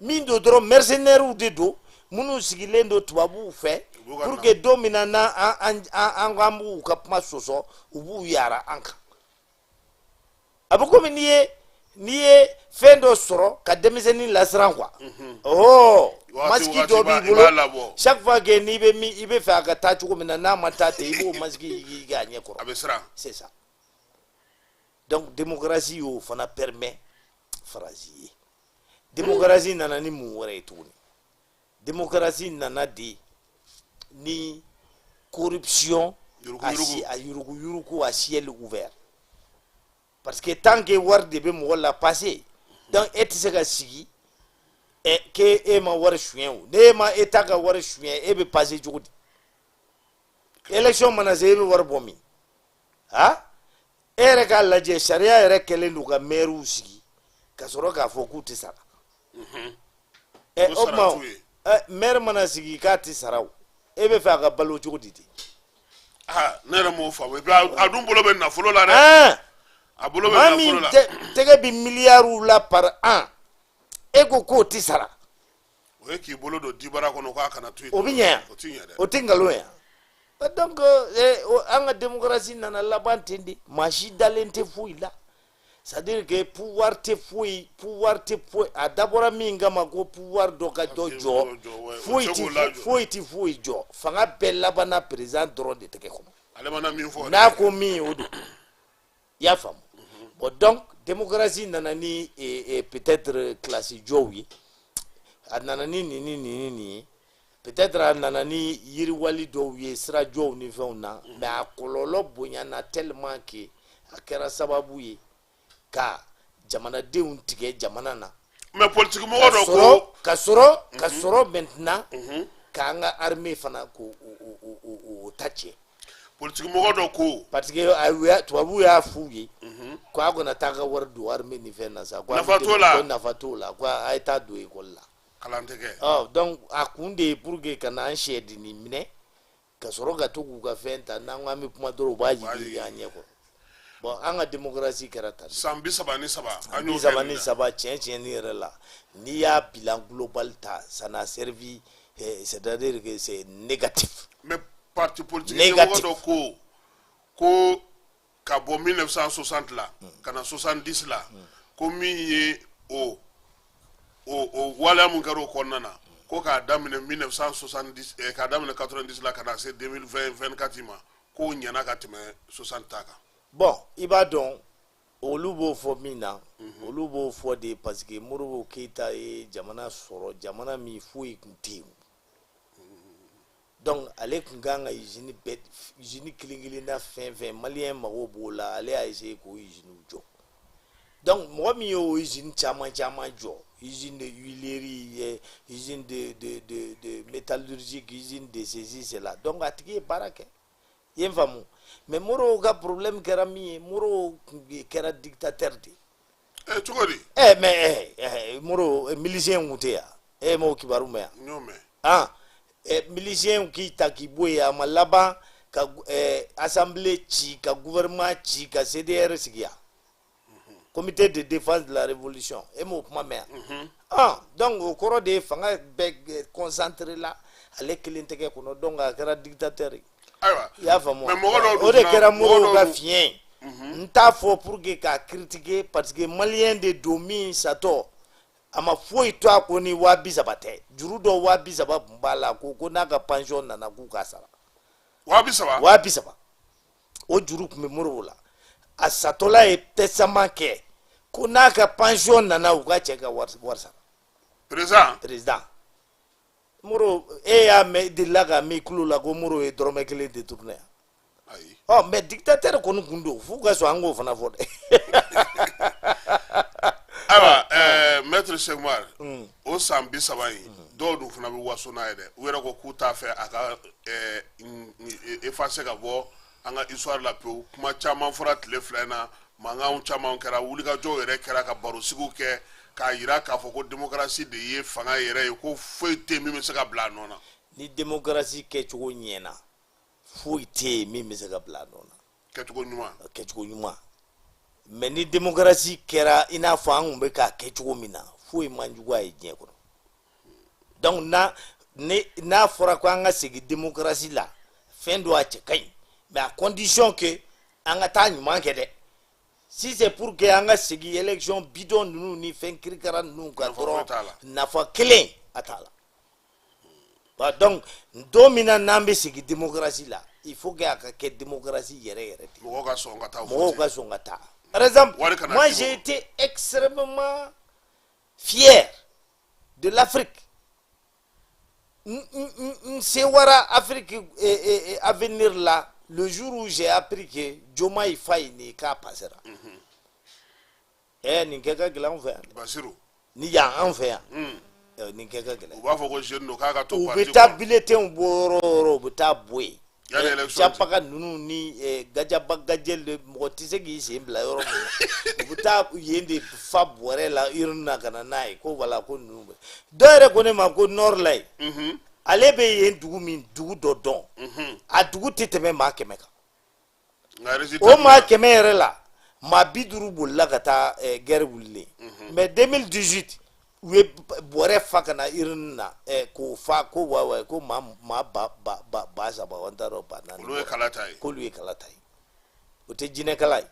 min don dɔrɔn, mercenaires de don minnu sigilen don tubabuw fɛ pour que don min na n'an an an an b'u ka kuma sɔsɔ, u b'u yara an kan. A bɛ komi n'i ye fɛn dɔ sɔrɔ ka denmisɛnnin lasiran quoi. Ɔhɔ, masque dɔ b'i bolo, chaque fois que n'i bɛ min, i bɛ fɛ a ka taa cogo min na, n'a ma taa ten, i b'o masque yigi a ɲɛ kɔrɔ. A bɛ siran. C'est ça. Donc démocratie y'o fana permet Faransi ye. Démocratie nana ni mun wɛrɛ ye tuguni? Démocratie nana de ni corruption a yuruguyurugu à ciel ouvert, parce que tant que wari de bɛ mɔgɔ la passer, donc e tɛ se ka sigi ɛ k'e e ma wari suɲɛ. O ne ma e ta ka wari suɲɛ, e bɛ passer cogo di? Élection mana se, e bɛ wari bɔ min? Ha, e yɛrɛ k'a lajɛ, sariya yɛrɛ kɛlen don ka maires sigi ka sɔrɔ k'a fɔ k'u tɛ sara. Ɛ, o tuma ɛ, maire mana sigi k'a tɛ sara, o e bɛ fɛ a ka balo cogo di ten? Aa, ne yɛrɛ m'o faamu. Et puis a dun bolo bɛ nafolo la dɛ. A bolo bɛ Maa min nafolo la. Tɛgɛ bɛ miliyariw la par an, e ko k'o tɛ sara. O ye k'i bolo don dibara kɔnɔ k'a kana to yen. O bɛ ɲɛ yan? O ti ɲɛ dɛ. O tɛ nkalon yan? Donc an ka démocratie nana laban ten de. Maa si dalen tɛ foyi la. C'est à dire que pouvoir tɛ foyi, pouvoir tɛ foyi. A dabɔra min kama ko pouvoir dɔ ka dɔ jɔ, foyi ti foyi ti foyi jɔ. Fanga bɛɛ labanna président dɔrɔn de tɛgɛ kɔnɔ. Ale mana min fɔ. N'a ko min, o don. I y'a faamu? Bon, donc démocratie nana ni peut-être classe jɔw ye, a nana ni nin ni nin ni nin ye, peut-être a nana ni yiriwali dɔw ye, sirajɔw ni fɛnw na, mais a kɔlɔlɔ bonyana tellement que a kɛra sababu ye ka jamanadenw tigɛ jamana na. Mais politique mɔgɔ dɔ ko Ka sɔrɔ maintenant k'an ka armée fana k'o o ta tiɲɛ. Politique mɔgɔ dɔ ko Parce que tubabuw y'a f'u ye ko a kana taa ka wari don armée ni fɛn na sa. Ko Nafa t'o la. Ko nafa t'o la, ko a ye taa don école la. Kalan tɛ kɛ. Ɔ, donc a kun de ye pour que ka na an sɛdennin minɛ ka sɔrɔ ka to k'u ka fɛn ta. N'an ko an bɛ kuma dɔrɔn, u b'a jigin an ɲɛ kɔrɔ. Bon, an ka démocratie kɛra tan. San 33, an y'o Bi kɛ saba nin ni na. saba, tiɲɛ tiɲɛ ni yɛrɛ la, n'i y'a bilan global ta, ça n'a servi, c'est-à-dire que c'est négatif. Mais parti politique Négatif. ɲɛmɔgɔ dɔ ko ka bɔ 1960 la ka na 70 la, ko min ye o waleya mun kɛra o kɔnɔna na, ko k'a daminɛ 1970, k'a daminɛ 90 la ka na se 2020 24 ma, k'o ɲɛna ka tɛmɛ 60 ta kan. Bon, i b'a dɔn olu b'o fɔ min na, olu b'o fɔ de parce que Modibo Keyita ye jamana sɔrɔ, jamana min foyi tun tɛ yen. Donc ale tun kan ka usine bɛɛ, usine kelen kelenna fɛn fɛn malien mago b'o la, ale y'a essayer k'o usine jɔ. Donc mɔgɔ min y'o usine caman caman jɔ, usine de huilerie, usine de métallurgique, usine de ceci cela, donc a tigi ye baara kɛ. I ye n faamu? Mais Modibo ka problème kɛra min ye, Modibo tun kɛra dictateur de ye. Ɛ, cogo di? Ɛ, mais ɛ Modibo, milicien kun tɛ yan? E m'o kibaru mɛn yan? N y'o mɛn. Han, ɛ, milicien k'i ta k'i bɔ yen, a ma laban ka assemblée ci, ka gouvernement ci, ka CDR sigi yan, comité de défense de la révolution. E m'o kuma mɛn yan? Ah, donc o kɔrɔ de ye fanga bɛɛ concentré la ale kelen tɛgɛ kɔnɔ. Donc a kɛra dictateur ye. Ayiwa. I y'a faamu? Mais mɔgɔ dɔw O de dun kɛra mɔgɔ Modibo dɔw ka dun- fiɲɛ ye. N t'a fɔ pour que k'a critiquer, parce que malien de don min satɔ, a ma foyi to a ko ni 30 000 tɛ. Juru dɔ 30 000 tun b'a la, ko n'a ka pension nana, k'u k'a sara. 30 000? 30 000, o juru tun bɛ Modibo la. A satɔla ye testament kɛ ko n'a ka pension nana, u ka cɛ ka wari sara. Président? Président Modibo. E y'a mɛn, delila k'a mɛn i tulo la ko Modibo ye dɔrɔmɛ kelen détourné yan? Ayi. Ɔ, mais dictateur kɔni kun don, f'u ka sɔn an k'o fana fɔ dɛ. Ayiwa, maître Cheick Oumar, o san 30 in, dɔw dun fana bɛ waso n'a ye dɛ. U yɛrɛ ko k'u t'a fɛ a ka effacer ka bɔ an ka histoire la pewu. Kuma caman fɔra tile 2 in na, mankanw caman kɛra, wulikajɔw yɛrɛ kɛra, ka barosigiw kɛ k'a yira k'a fɔ ko démocratie de ye fanga yɛrɛ ye, ko foyi tɛ min bɛ se ka bila a nɔ na. Ni démocratie kɛcogo ɲɛna, foyi tɛ yen min bɛ se ka bila a nɔ na. Kɛcogo ɲuman. Kɛcogo ɲuman. Mais ni démocratie kɛra i n'a fɔ an kun bɛ k'a kɛ cogo min na, foyi man jugu a ye diɲɛ kɔnɔ. Donc n'a ni n'a fɔra ko an ka segin démocratie la, fɛn dɔ a cɛ ka ɲi, mais à condition que an ka taa ɲuman kɛ dɛ. Si c'est pour que an ka segin élection bidon ninnu ni fɛn kirikara ninnu kan Nafa foyi dɔrɔn, t'a la. Nafa kelen a t'a la. Bah, donc don min na n'an bɛ segin démocratie la, il faut que a ka kɛ démocratie yɛrɛ yɛrɛ de. Mɔgɔw ka sɔn ka taa Mɔgɔw voter. ka sɔn ka taa. Par exemple, Wari kana moi di j'ai mɔgɔ. été extrêmement fier de l'Afrique. N sewara Afrique avenir la le jour où j'ai appris que Diomaye Faye ni k'a passera. Nin kɛ ka gɛlɛn anw fɛ yan. Basiru. Ni yan anw fɛ yan. Nin kɛ ka gɛlɛn. U b'a fɔ ko jeune don, k'a ka to U parti bɛ taa kɔnɔ. bulletin bɔ yɔrɔ o yɔrɔ, u bɛ taa bɔ yen. Yanni élection cɛ. Japaga ninnu ni gajaba gajɛli, mɔgɔ tɛ se k'i sen bila yɔrɔ min na, u bɛ taa yen de fa bɔrɛ la urne na ka na n'a ye ko voilà, ko ninnu bɛ. Dɔw yɛrɛ ko ne ma ko nord la yen, ale bɛ yen dugu min, dugu dɔ dɔn, a dugu tɛ tɛmɛ maa 100 kan. Nka résultat O maa min na- 100 yɛrɛ la, maa 50 bolila ka taa guerre wulilen. Mais 2018, u ye bɔrɛ fa ka na urne na, k'o fa ko wa wa ko maa ba ba ba 3000, wa n t'a dɔn 4000. Olu ye kala ta ye. K'olu ye kala ta ye. O tɛ jinɛ kala ye,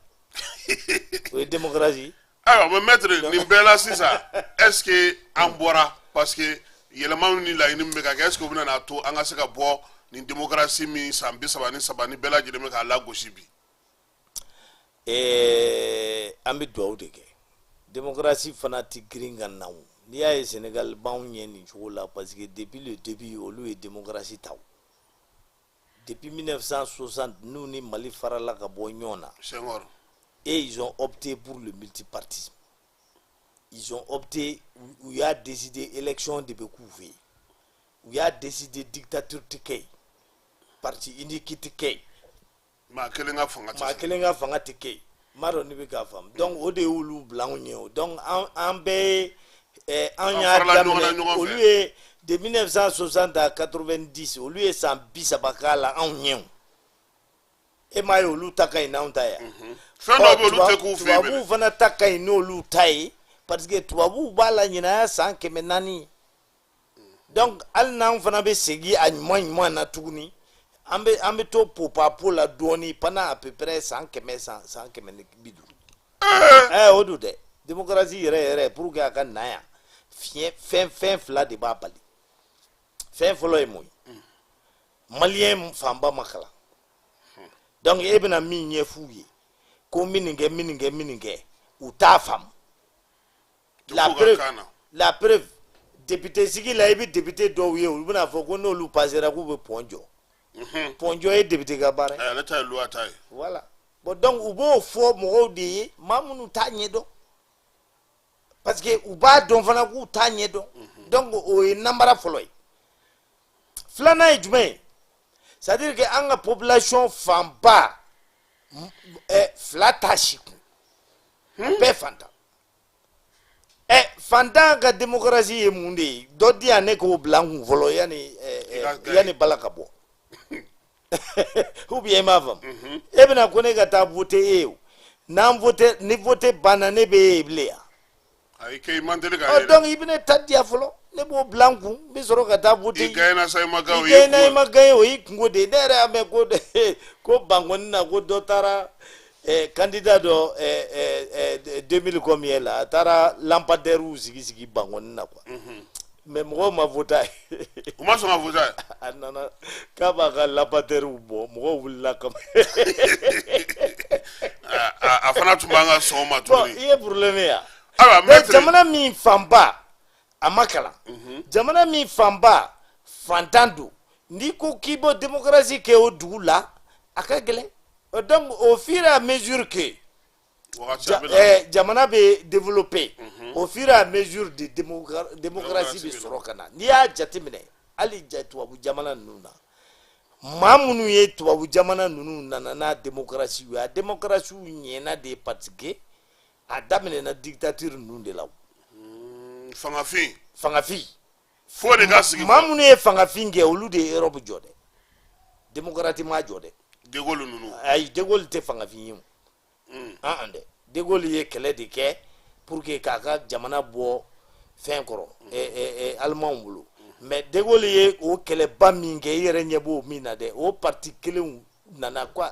o ye démocratie. Ayiwa, mais maître, nin bɛɛ la sisan, est ce que an bɔra, parce que yɛlɛma ni laɲini min bɛ ka kɛ, est ce que o bɛna n'a to an ka se ka bɔ nin démocratie min san 33 ni bɛɛ lajɛlen bɛ k'a lagosi bi? An bɛ dugawu de kɛ. Démocratie fana tɛ girin ka na o. N'i y'a ye Sénégal b'anw ɲɛ nin cogo la, parce que depuis le début olu ye démocratie ta o. Depuis 1960, n'u ni Mali farala ka bɔ ɲɔgɔn na, Senghor. Et ils ont opté pour le multipartisme. Ils ont opté, u y'a décidé élection de bɛ k'u fɛ yen, u y'a décidé dictature tɛ kɛ yen, parti unique tɛ kɛ yen. Maa kelen ka fanga tɛ Maa se. kelen ka fanga tɛ kɛ yen. N m'a dɔn n'i bɛ k'a faamu. Donc o de y'olu bila anw ɲɛ o. Donc an bɛɛ ye an An y'a farala ɲɔgɔn na daminɛ ɲɔgɔn fɛ. Olu ye de 1960 à 90, olu ye san 30 k'a la anw ɲɛ o. E m'a ye olu ta ka ɲi n'anw ta ye wa? Fɛn dɔw bɛ yen, olu tɛ k'u fɛ yen. Tubabuw fana ta ka ɲi n'olu ta ye, parce que tubabuw b'a la ɲinaya san 400. Donc hali n'an fana bɛ segin a ɲuman ɲuman na tuguni, an bɛ to popapo la dɔɔni pendant à peu près san 100, san 150. O don dɛ. Démocratie yɛrɛ yɛrɛ, pour que a ka na yan, fiɲɛ fɛn fila de b'a bali. Fɛn fɔlɔ ye mun ye? Maliyɛn fanba ma kalan. Donc e bɛna min ɲɛf'u ye ko min nin kɛ, min nin kɛ, min nin kɛ, u t'a faamu. La K'u ka preuve, kan na. la preuve, député sigi la, i bɛ député dɔw ye, olu bɛna fɔ ko n'olu passera k'u bɛ pont jɔ. Pont jɔ ye député ka baara ye? Ale ta ye loi ta ye. Voilà. Bon, donc u b'o fɔ mɔgɔw de ye, maa minnu t'a ɲɛdɔn, parce que u b'a dɔn fana k'u t'a ɲɛdɔn. Donc o ye namara fɔlɔ ye. Filanan ye jumɛn ye? C'est à dire que an ka population fanba fila t'a si kun, bɛɛ fantan. Fantan ka démocratie ye mun de ye? Dɔ di yan ne k'o bila n kun fɔlɔ yanni I ka gagner. yanni bala ka bɔ, ou bien i m'a faamu? E bɛna ko ne ka taa voter e ye o, n'an voter, ni vote banna, ne bɛ e ye bilen yan? Ayi, kɛ i man teli k'a Ɔ ye dɛ. Donc i bɛ ne ta diya fɔlɔ, ne b'o bila n kun, n bɛ sɔrɔ ka taa voter. I gagné sa, i ma gagné, o I y'i gagné na, i kungo. ma gagné, o y'i kungo de ye. Ne yɛrɛ y'a mɛn ko Bankɔni na, ko dɔ taara candidat dɔ 2000 combien la, a taara lampadaire sigi sigi Bankɔni na quoi, mais mɔgɔw ma voter a ye. U ma sɔn ka voter a ye. A nana k'a b'a ka lampadaire bɔ, mɔgɔw wulila kama. A fana tun b'an ka sɔn o ma Bon, tuguni. i ye problème ye yan. Ayiwa, Donc maître. jamana min fanba a ma kalan, jamana min fanba fantan don, n'i ko k'i bɔ démocratie kɛ o dugu la, A ka gɛlɛn. Donc au fur et à mesure que Wagati a bɛ na. Jamana bɛ développer, au fur et à mesure de démocratie bɛ sɔrɔ ka na. N'i y'a jateminɛ, hali ja tubabu jamana ninnu na, maa minnu ye tubabu jamana ninnu nana n'a démocratie ye, a démocratie ɲɛna de, parce que a daminɛna dictature ninnu de la. Fangafin. Fangafin. Fo de ka sigi. Maa minnu ye fangafin kɛ, olu de ye Europe jɔ dɛ. Démocratie m'a jɔ dɛ. De Gaulle ninnu. Ayi, de Gaulle tɛ fangafin ye o. An dɛ, de Gaulle ye kɛlɛ de kɛ pour que k'a ka jamana bɔ fɛn kɔrɔ, Alimanw bolo. Mais de Gaulle ye o kɛlɛba min kɛ, i yɛrɛ ɲɛ b'o min na dɛ, o parti kelenw nana ko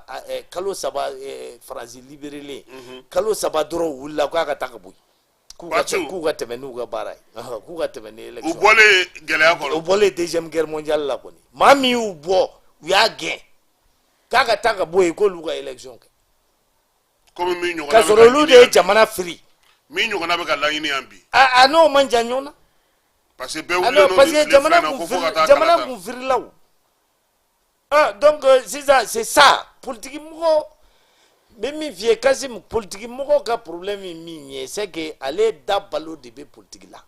kalo 3, Faransi libérélen, kalo 3 dɔrɔn, u wulila k'a ka taa ka bɔ yen, Parti. K'u ka tɛmɛ n'u ka baara ye. K'u ka tɛmɛ ni U élection. bɔlen gɛlɛya O kɔnɔ. bɔlen Deuxième Guerre mondiale la kɔni, maa min y'u bɔ, u y'a gɛn k'a ka taa ka bɔ yen, k'olu ka élection kɛ. Komi min ɲɔgɔnna K'a bɛ sɔrɔ ka olu ɲini de ye yan bi. jamana firi. Min ɲɔgɔnna bɛ ka laɲini yan bi. A n'o man jan ɲɔgɔn na. Parce que bɛɛ Ah wulilen non, don parce nin que tile jamana fila in na kun ko fo ka firi taa jamana kalata. kun firila o. Ah, donc sisan, c'est ça, politique mɔgɔ n bɛ min f'i ye, Kasim, politique mɔgɔ ka problème ye min ye, c'est que ale da balo de bɛ politique la.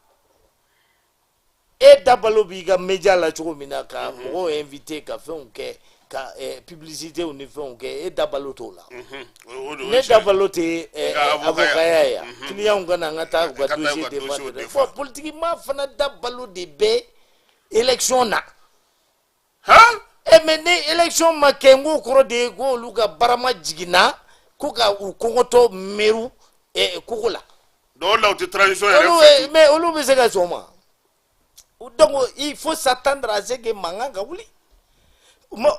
E da balo b'i ka média la cogo min na, ka mɔgɔw invité, ka fɛnw kɛ, ka publicité ni fɛnw kɛ, e da balo t'o la. O de o Ne ye da tiɲɛ ye. balo tɛ I ka avocat avocat ya ye. Client ka na, an ka taa u Ka ka taa u dossier ka dossier défendre dɛ. défendre. Bon, politique maa fana da balo de bɛ élection na. Han. E, mais ni élection ma kɛ, n k'o kɔrɔ de ye ko olu ka barama jiginna, ko ka u kɔngɔtɔ meru kogo la. Dɔw la, u tɛ transition yɛrɛ Olu fɛ. Mais olu bɛ se ka sɔn o ma? Donc il faut s'attendre à ce que mankan ka wuli.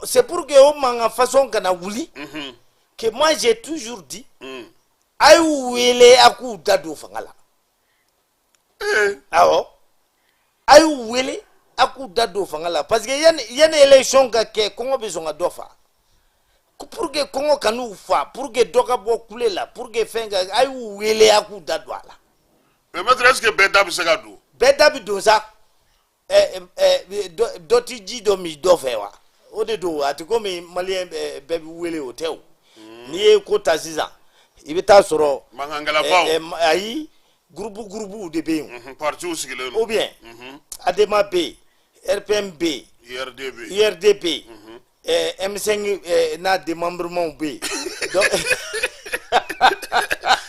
C'est pour que o mankan façon kana wuli que moi j'ai toujours dit: a y'u wele, a k'u da don fanga la. Awɔ, a y'u wele, a k'u da don fanga la, parce que yanni élection ka kɛ, kɔngɔ bɛ sɔn ka dɔ fa. Pour que kɔngɔ kan'u fa, pour que dɔ ka bɔ kule la, pour que fɛn ka, a y'u wele, a k'u da don a la. Mais maître, est ce que bɛɛ da bɛ se ka don? Bɛɛ da bɛ don sa. Ɛ ɛ dɔ ti ji dɔ min dɔ fɛ wa? O de don. A tɛ komi maliyɛn bɛɛ bɛ wele, o tɛ o. N'i ye ko ta sisan, i bɛ taa sɔrɔ Mankankɛlabaw. Ayi, groupe groupe de bɛ yen. Partiw sigilen don. Ou bien ADEMA bɛ yen, RPM bɛ yen, IRD bɛ yen. URD bɛ yen, M5 n'a démembrement bɛ yen. Donc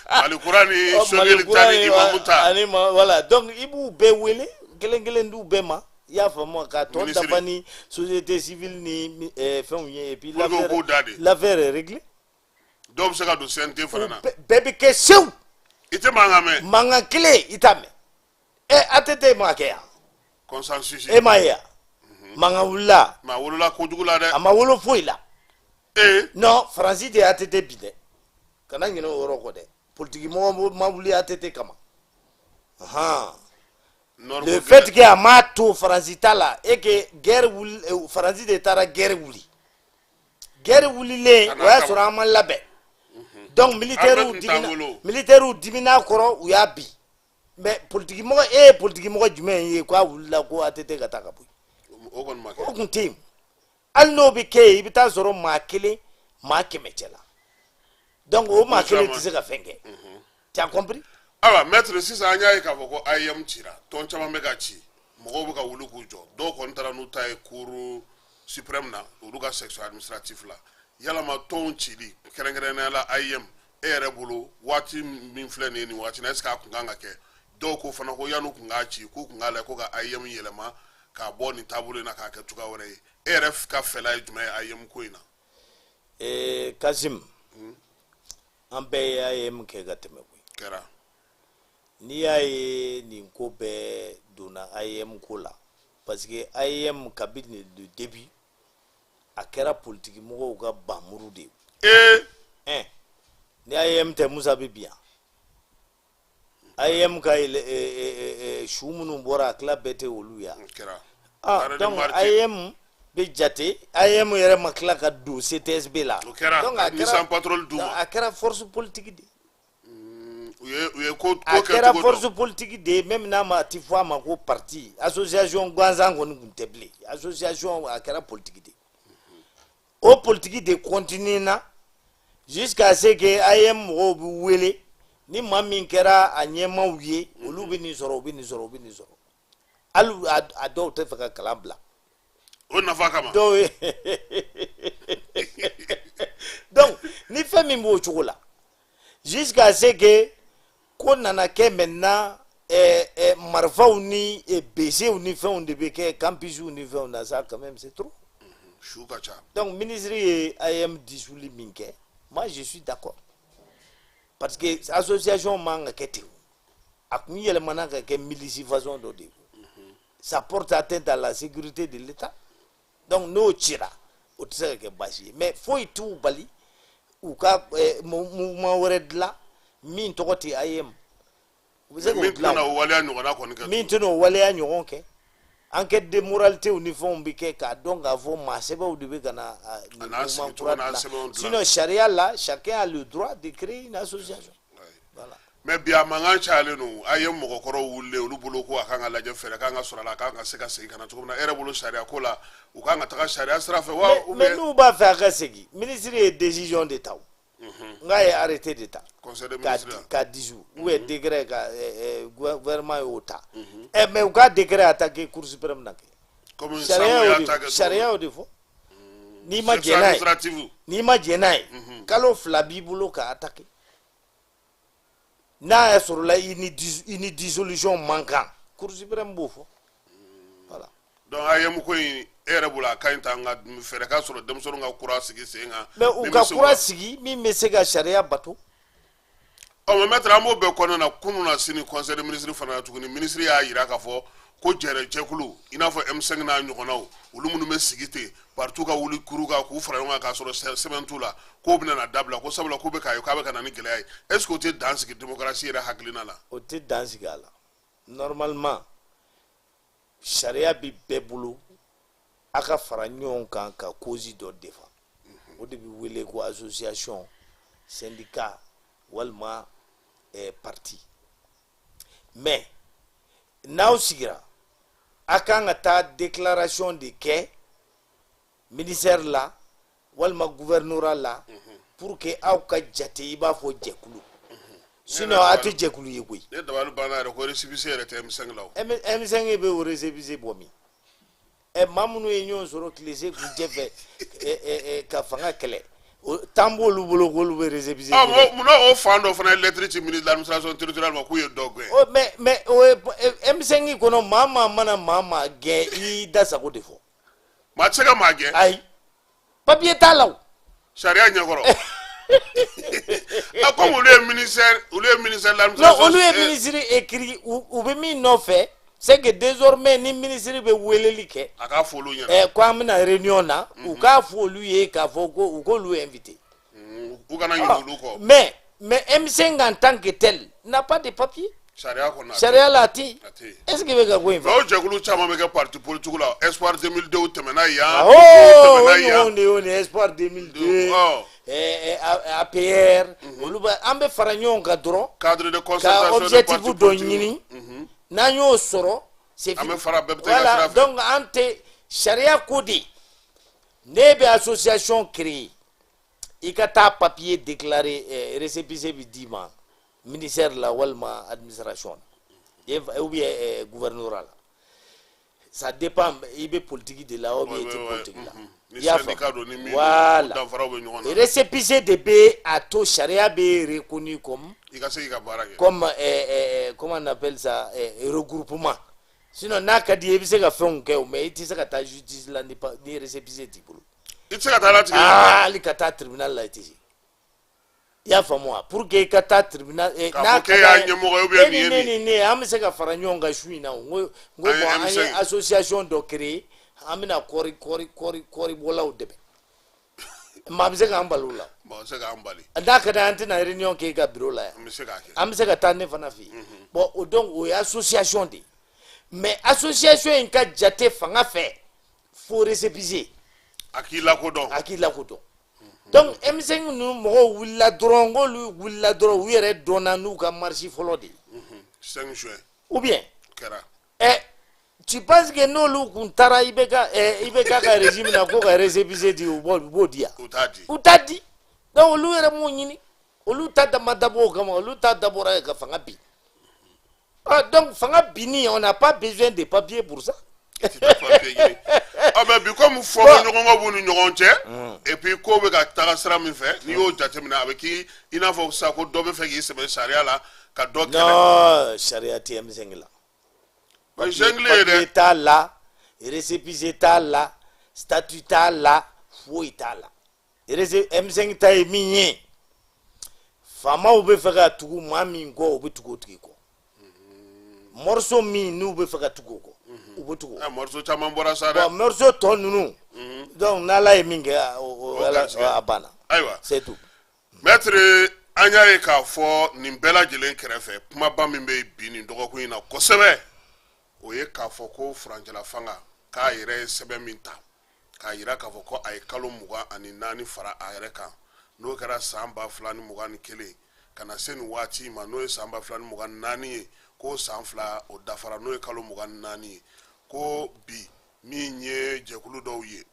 Mali kura ni Ɔ, Sogɛli Mali kura ta ni ye Imamu ta. Ani ma, voilà. Donc i b'u bɛɛ wele kelen kelen d'u bɛɛ ma, i y'a faamu, ka tɔ Minisiri. dafa ni société civile ni fɛnw ye, et puis Pour que u k'u da de. l'affaire est réglée. Dɔw bɛ se ka don CNT fana na. Bɛɛ bɛ kɛ sew. I tɛ mankan mɛn. Mankan kelen i t'a mɛn. Ɛ, ATT ma kɛ yan? Consensus. E m'a ye yan, mankan wulila? Maa wolola kojugu la dɛ. A ma wolo foyi la. Non, Faransi tɛ ATT bi dɛ, kana ɲinɛ o yɔrɔ kɔ dɛ. Politiki mɔgɔ ma wuli ATT kama. Ahan. Nord Le ko fait que a m'a to Faransi ta la et que guerre wuli, Faransi de taara guerre wuli. Guerre wulilen, Ka na o y'a kama. sɔrɔ an ma labɛn. Donc militaires Armée tun t'an dimina, bolo. militaires dimina kɔrɔ, u y'a bi. Mais politiki mɔgɔ, e ye politiki mɔgɔ jumɛn ye k'a wulila ko ATT ka taa ka bɔ yen? O kɔni ma O kɛ. kun tɛ yen. Hali n'o bɛ kɛ yen, i bɛ taa sɔrɔ maa kelen, maa 100 cɛ la. Donc o maa kelen tɛ se ka fɛn kɛ. Tu as compris? Ayiwa maître, sisan an y'a ye k'a fɔ ko AEEM cira, tɔn caman bɛ ka ci, mɔgɔw bɛ ka wuli k'u jɔ, dɔw kɔni taara n'u ta ye cour suprême na, olu ka section administrative la. Yalama tɔnw cili, kɛrɛnkɛrɛnnenya la AEEM, e yɛrɛ bolo, waati min filɛ nin ye, nin waati in na, est ce que a kun kan ka kɛ? Dɔw ko fana ko yan'u kun k'a ci, k'u kun k'a lajɛ ko ka AEEM yɛlɛma k'a bɔ nin taabolo in na k'a kɛ cogoya wɛrɛ ye. E yɛrɛ ka fɛla ye jumɛn ye AEEM ko in na? Kasim, an bɛɛ ye AEEM kɛ ka tɛmɛ koyi. Kɛra. N'i y'a ye nin ko bɛɛ donna AEEM ko la, parce que AEEM, kabini le début, a kɛra politiki mɔgɔw ka bamuru de ye. Ɛn, ni AEEM tɛ, Musa bɛ bin yan. AEEM ka su minnu bɔra, a tila bɛɛ tɛ olu ya. Kɛra. Ah, Arrêt de donc martyr. AEEM bɛ jate, AEEM yɛrɛ ma tila ka don CTSB la. O kɛra. Donc a Nissan kɛra Patrol d'u ma. a kɛra force politique de ye. U ye ko A ko kɛra kɛcogo force dɔn. politique de ye, même n'a ma ti fɔ a ma ko parti, association gansan kɔni tun tɛ bilen, association, a kɛra politique de ye. O politiki de continuer na jusqu'à ce que AEEM mɔgɔw bɛ wele, ni maa min kɛra a ɲɛmaaw ye, olu bɛ nin sɔrɔ, u bɛ nin sɔrɔ, u bɛ nin sɔrɔ. Hali a dɔw tɛ fɛ ka kalan bila. O nafa kama. Dɔw ye. Donc ni fɛn min b'o cogo la, jusqu'à ce que ko nana kɛ maintenant, marifaw ni besew ni fɛnw de bɛ kɛ campusiw ni fɛnw na. Ça quand même, c'est trop. Su ka ca. Donc ministre ye AEEM dissouli min kɛ, moi je suis d'accord, parce que association man ka kɛ ten. A kun yɛlɛmana ka kɛ milice façon dɔ de ye. Ça porte atteinte à la sécurité de l'État. Donc n'o cira, o tɛ se ka kɛ baasi ye. Mais foyi t'u bali u ka mouvement wɛrɛ dilan min tɔgɔ tɛ AEEM. U bɛ se k'o Min dilan. tɛna o waleya ɲɔgɔnna kɔni kɛ. Min tɛna o waleya ɲɔgɔn kɛ. Enquête de moralité ni fɛnw bɛ kɛ k'a dɔn k'a fɔ maa sɛbɛw de bɛ ka na nin A n'a mouvement sigi kura cogo n'a dilan. sɛbɛnw dilan. Sinon sariya la, chacun a le droit de créer une association. Voilà. Mais bi a mankan cayalen don. A ye mɔgɔkɔrɔw wulilen, olu bolo ko a kan ka lajɛ, fɛɛrɛ kan ka sɔrɔ a la, a kan ka se ka segin ka na cogo min na. E yɛrɛ bolo, sariya ko la, u kan ka taga sariya sira fɛ wa? Mais, ou mais bien n'u b'a fɛ a ka segin, ministre ye décision de ta o. N k'a ye arrêté de ta. Conseil des K'a ministres la. K'a dissous, ou bien décret ka gouvernement y'o ta. Mais u ka décret attaqué Cour suprême na kɛ. Comme Sariya Sango y'o y'a de ta kɛ. Sariya y'o de fɔ. N'i ma Section jɛn n'a ye, administrative. n'i ma jɛn n'a ye, kalo 2 b'i bolo ka attaquer. N'a y'a sɔrɔ la i ni dissolution man kan, Cour suprême b'o fɔ. Voilà. Donc AEEM ko in, e yɛrɛ bolo, a ka ɲi tan, nka fɛɛrɛ ka sɔrɔ denmisɛnninw ka kura sigi sen kan. Mais u Min ka bɛ se kura sigi min bɛ se ka sariya bato. Ɔ, mais maître, an b'o bɛɛ kɔnɔna na, kunun na sini, conseil des ministres fana na tuguni, ministre y'a yira k'a fɔ ko jɛrɛ jɛkulu i n'a fɔ M5 n'a ɲɔgɔnnaw, olu minnu bɛ sigi ten, partout ka wuli kuru kan k'u fara ɲɔgɔn kan k'a sɔrɔ sɛbɛn t'u la, k'o bɛna na dabila, ko sabula k'u bɛ k'a ye k'a bɛ ka na ni gɛlɛya ye. Est ce que o tɛ dan sigi démocratie yɛrɛ hakilina la? O tɛ dan sigi a la. Normalement, sariya bɛ bɛɛ bolo a ka fara ɲɔgɔn kan ka cause dɔ défend. O de bɛ wele ko association, syndicat walima parti. Mais n'aw sigira, a kan ka taa déclaration de kɛ ministère la walima gouvernorat la pour que aw ka jate i b'a fɔ jɛkulu. Sinon a tɛ jɛkulu ye koyi. Ne dabali banna yɛrɛ ko récépissé yɛrɛ tɛ M5 la o. M5 bɛ o récépissé bɔ min? Maa minnu ye ɲɔgɔn sɔrɔ tile se kuncɛ fɛ ka fanga kɛlɛ, tan b'olu bolo k'olu bɛ récépissé Ɔ ɲini. Mɔ munna o fan dɔ fana ye lettre ci ministre de l'Administration territoriale ma k'u ye dɔ gɛn? O mais o ye M5 kɔnɔ, maa maa mana maa maa gɛn, i y'i da sago de fɔ. Maa tɛ se ka maa gɛn. Ayi, papier t'a la o. Sariya ɲɛkɔrɔ a, comme olu ye ministère, olu ye ministère de Non, l'Administration. Olu ye ministre écrit, u bɛ min nɔfɛ, c'est que désormais ni ministre bɛ weleli kɛ, A k'a fɔ olu ɲɛna. Ko an bɛna réunion na, u k'a fɔ olu ye k'a fɔ ko u k'olu invité. U kana ɲinɛ olu kɔ. Mais M5 en tant que tel n'a pas de papier. Sariya kɔnɔ a tɛ. Sariya la, a tɛ yen. A tɛ yen. Est ce que bɛ ka ko in Mais fɔ? o jɛkulu caman bɛ kɛ parti politique la. Espoir 2002 tɛmɛna yan. Oh, tɛmɛna o yan. ɲɔgɔn de y'o ni Espoir 2002, APR, olu bɛ an bɛ fara ɲɔgɔn kan dɔrɔn Cadre de ka concertation des objectif partis dɔ politiques. ɲini. N'an y'o sɔrɔ, c'est An fini. bɛ fara, bɛɛ bɛ taa i ka Voilà. sira fɛ. Donc an tɛ sariya ko de. Ne bɛ association créer, i ka taa papier déclarer, récépissé bɛ d'i ma ministère la walima administration na ou bien gouvernorat la. Ça dépend, i bɛ politique de la ou bien i tɛ politique la. Ni I y'a syndicat don, ni faamu? min don, Voilà. danfaraw bɛ ɲɔgɔn na. Récépissé de bɛ a to sariya bɛ reconnu comme I ka se k'i ka baara kɛ. comme comment on appelle ça, regroupement. Sinon n'a ka di ye, i bɛ se ka fɛnw kɛ o, mais i tɛ se ka taa justice la ni récépissé t'i bolo. I tɛ se ka taa latigɛ. Ah, hali ka taa tribunal la, i tɛ se. I y'a faamu wa? Pour que i ka taa tribunal K'a n'a fɔ k'e y'a ɲɛmɔgɔ ye ou bien e nin ye ni ne nin. ni ne, an bɛ se ka fara ɲɔgɔn kan su in na o. N ko An ye bon, an ye M5. association dɔ créer, an bɛna kɔri bɔlaw dɛmɛ. Maa bɛ se k'an bali o la? Bon, o tɛ se k'an bali. N'a ka di an tɛna réunion kɛ i ka bureau la yan. An bɛ se k'a kɛ. An bɛ se ka taa ne fana fɛ yen. Bon, o donc o ye association de ye. Mais association in ka jate fanga fɛ, fo récépissé. A k'i lakodɔn. A k'i lakodɔn. Donc M5 ninnu mɔgɔw wulila dɔrɔn, k'olu wulila dɔrɔn, u yɛrɛ dɔnna n'u ka marche fɔlɔ de ye. 5 juin. Ou bien Kɛra. Ɛ Tu penses que n'olu kun taara IBK ka régime na ko ka récépissé di, u b'o di yan? U t'a di. U t'a di. Donc olu yɛrɛ m'o ɲini, olu ta dama dabɔ o kama, olu ta dabɔra ka fanga bin. Ah, donc fanga binni, on n'a pas besoin de papier pour ça. I tɛ taa papier ɲini. Ah, mais bi, comme fɔ ɲɔgɔn kɔ b'u ni ɲɔgɔn cɛ, et puis ko bɛ ka taga sira min fɛ, n'i y'o jateminɛ, a bɛ k'i i n'a fɔ sisan ko dɔ bɛ fɛ k'i sɛbɛn sariya la ka dɔ kɛlɛ. Non, sariya tɛ M5 la. O ye jungle ye dɛ. Papier t'a la, récépissé t'a la, statut t'a la, foyi t'a la. M5 ta ye min ye, faamaw bɛ fɛ ka tugu maa min kɔ, u bɛ tugu o tigi kɔ. Morceau min n'u bɛ fɛ ka tugu o kɔ, u bɛ tugu o. Ɛ, morceau caman bɔra sa dɛ. Bon, morceau tɔ ninnu, donc n'Ala ye min kɛ, O garisɛgɛ. A banna. Ayiwa. C'est tout. Maître, an y'a ye k'a fɔ nin bɛɛ lajɛlen kɛrɛfɛ, kumaba min bɛ bi nin dɔgɔkun in na kosɛbɛ, o ye k'a fɔ ko furancɛla fanga k'a yɛrɛ ye sɛbɛn min ta k'a yira k'a fɔ ko a ye kalo 24 fara a yɛrɛ kan, n'o kɛra san 2021 ka na se nin waati ma, n'o ye san 2024 ye, ko san 2 o dafara, n'o ye kalo 24 ye, ko bi min ye jɛkulu dɔw ye,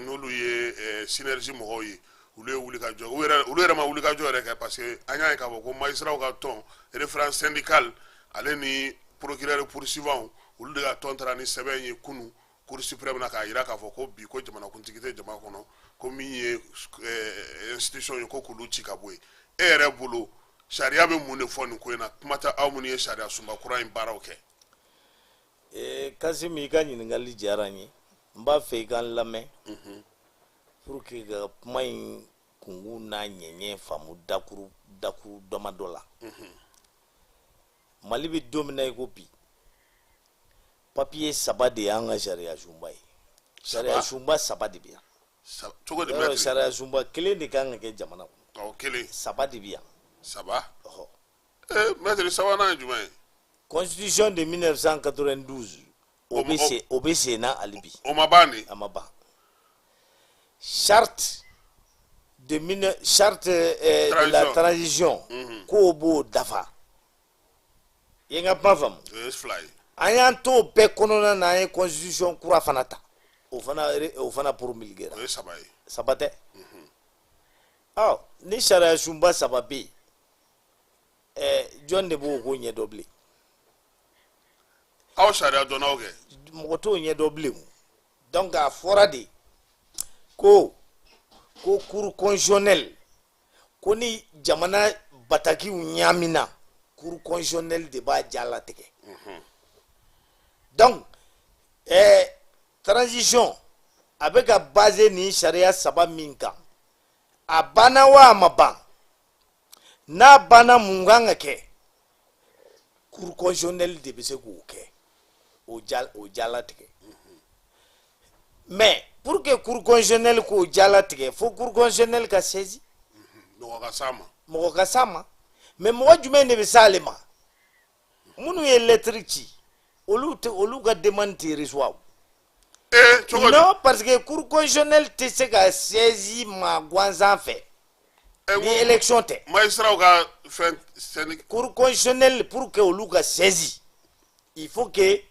n'olu ye synergie mɔgɔw ye, olu ye wulikajɔ, olu yɛrɛ ma wulikajɔ yɛrɛ kɛ, parce que an y'a ye k'a fɔ ko magistraw ka tɔn référence syndicale, ale ni procureur poursuivant, olu de ka tɔn taara ni sɛbɛn ye kunu Cour suprême na, k'a yira k'a fɔ ko bi ko jamanakuntigi tɛ jama kɔnɔ, ko min ye institution ye, ko k'olu ci ka bɔ yen. E yɛrɛ bolo, sariya bɛ mun de fɔ nin ko in na? Kuma tɛ aw minnu ye sariya sunba kura in baaraw kɛ. Kasim, i ka ɲininkali diyara n ye. N b'a fɛ i ka n lamɛn pour que ka kuma in kunkun n'a ɲɛɲɛ faamu dakuru dakuru damadɔ la. Mali bɛ don min na i ko bi, papiye saba de y'an ka sariya sunba ye. Sariya sunba saba de bɛ yan. Cogo di? Yɔrɔ, Maître? Sariya sunba kelen de kan ka kɛ jamana kɔnɔ. Ɔ, kelen. Saba de bɛ yan. Saba? Ɔhɔ. Ee, maître, sabanan ye jumɛn ye? Constitution de 1992, o bɛ se, o bɛ sen na hali bi. O ma ban de? A ma ban. Charte de la transition, k'o b'o dafa. I ye n ka kuma faamu? O ye fila ye. An y'an t'o bɛɛ kɔnɔna na, an ye constitution kura fana ta, o fana promulgué. O ye saba ye. Saba tɛ? Ɔ, ni sariya sunba saba bɛ yen, jɔn de b'o ko ɲɛdɔn bilen? Aw sariya dɔnnaw kɛ. Mɔgɔ t'o ɲɛdɔn bilen o. Donc a fɔra de ko cour constitutionnelle, ko ni jamana batakiw ɲaamina, cour constitutionnelle de b'a jalatigɛ. Donc transition a bɛ ka base nin sariya saba min kan, a banna wa a ma ban? N'a banna, mun kan ka kɛ? Cour constitutionnelle de bɛ se k'o kɛ, o jalatigɛ. Mais pour que cour constitutionnelle k'o jalatigɛ, fo cour constitutionnelle ka saisi. Mɔgɔ ka s'a ma. Mɔgɔ ka s'a ma, mais mɔgɔ jumɛn de bɛ s'ale ma? Minnu ye lettre ci, olu tɛ, olu ka demande tɛ reçoit. Ee, cogo di? Non, parce que cour constitutionnelle tɛ se ka saisi maa gansan fɛ Ɛ, ni élection tɛ. Magistraw ka fɛn syndic Cour constitutionnelle, pour que olu ka saisi, il faut que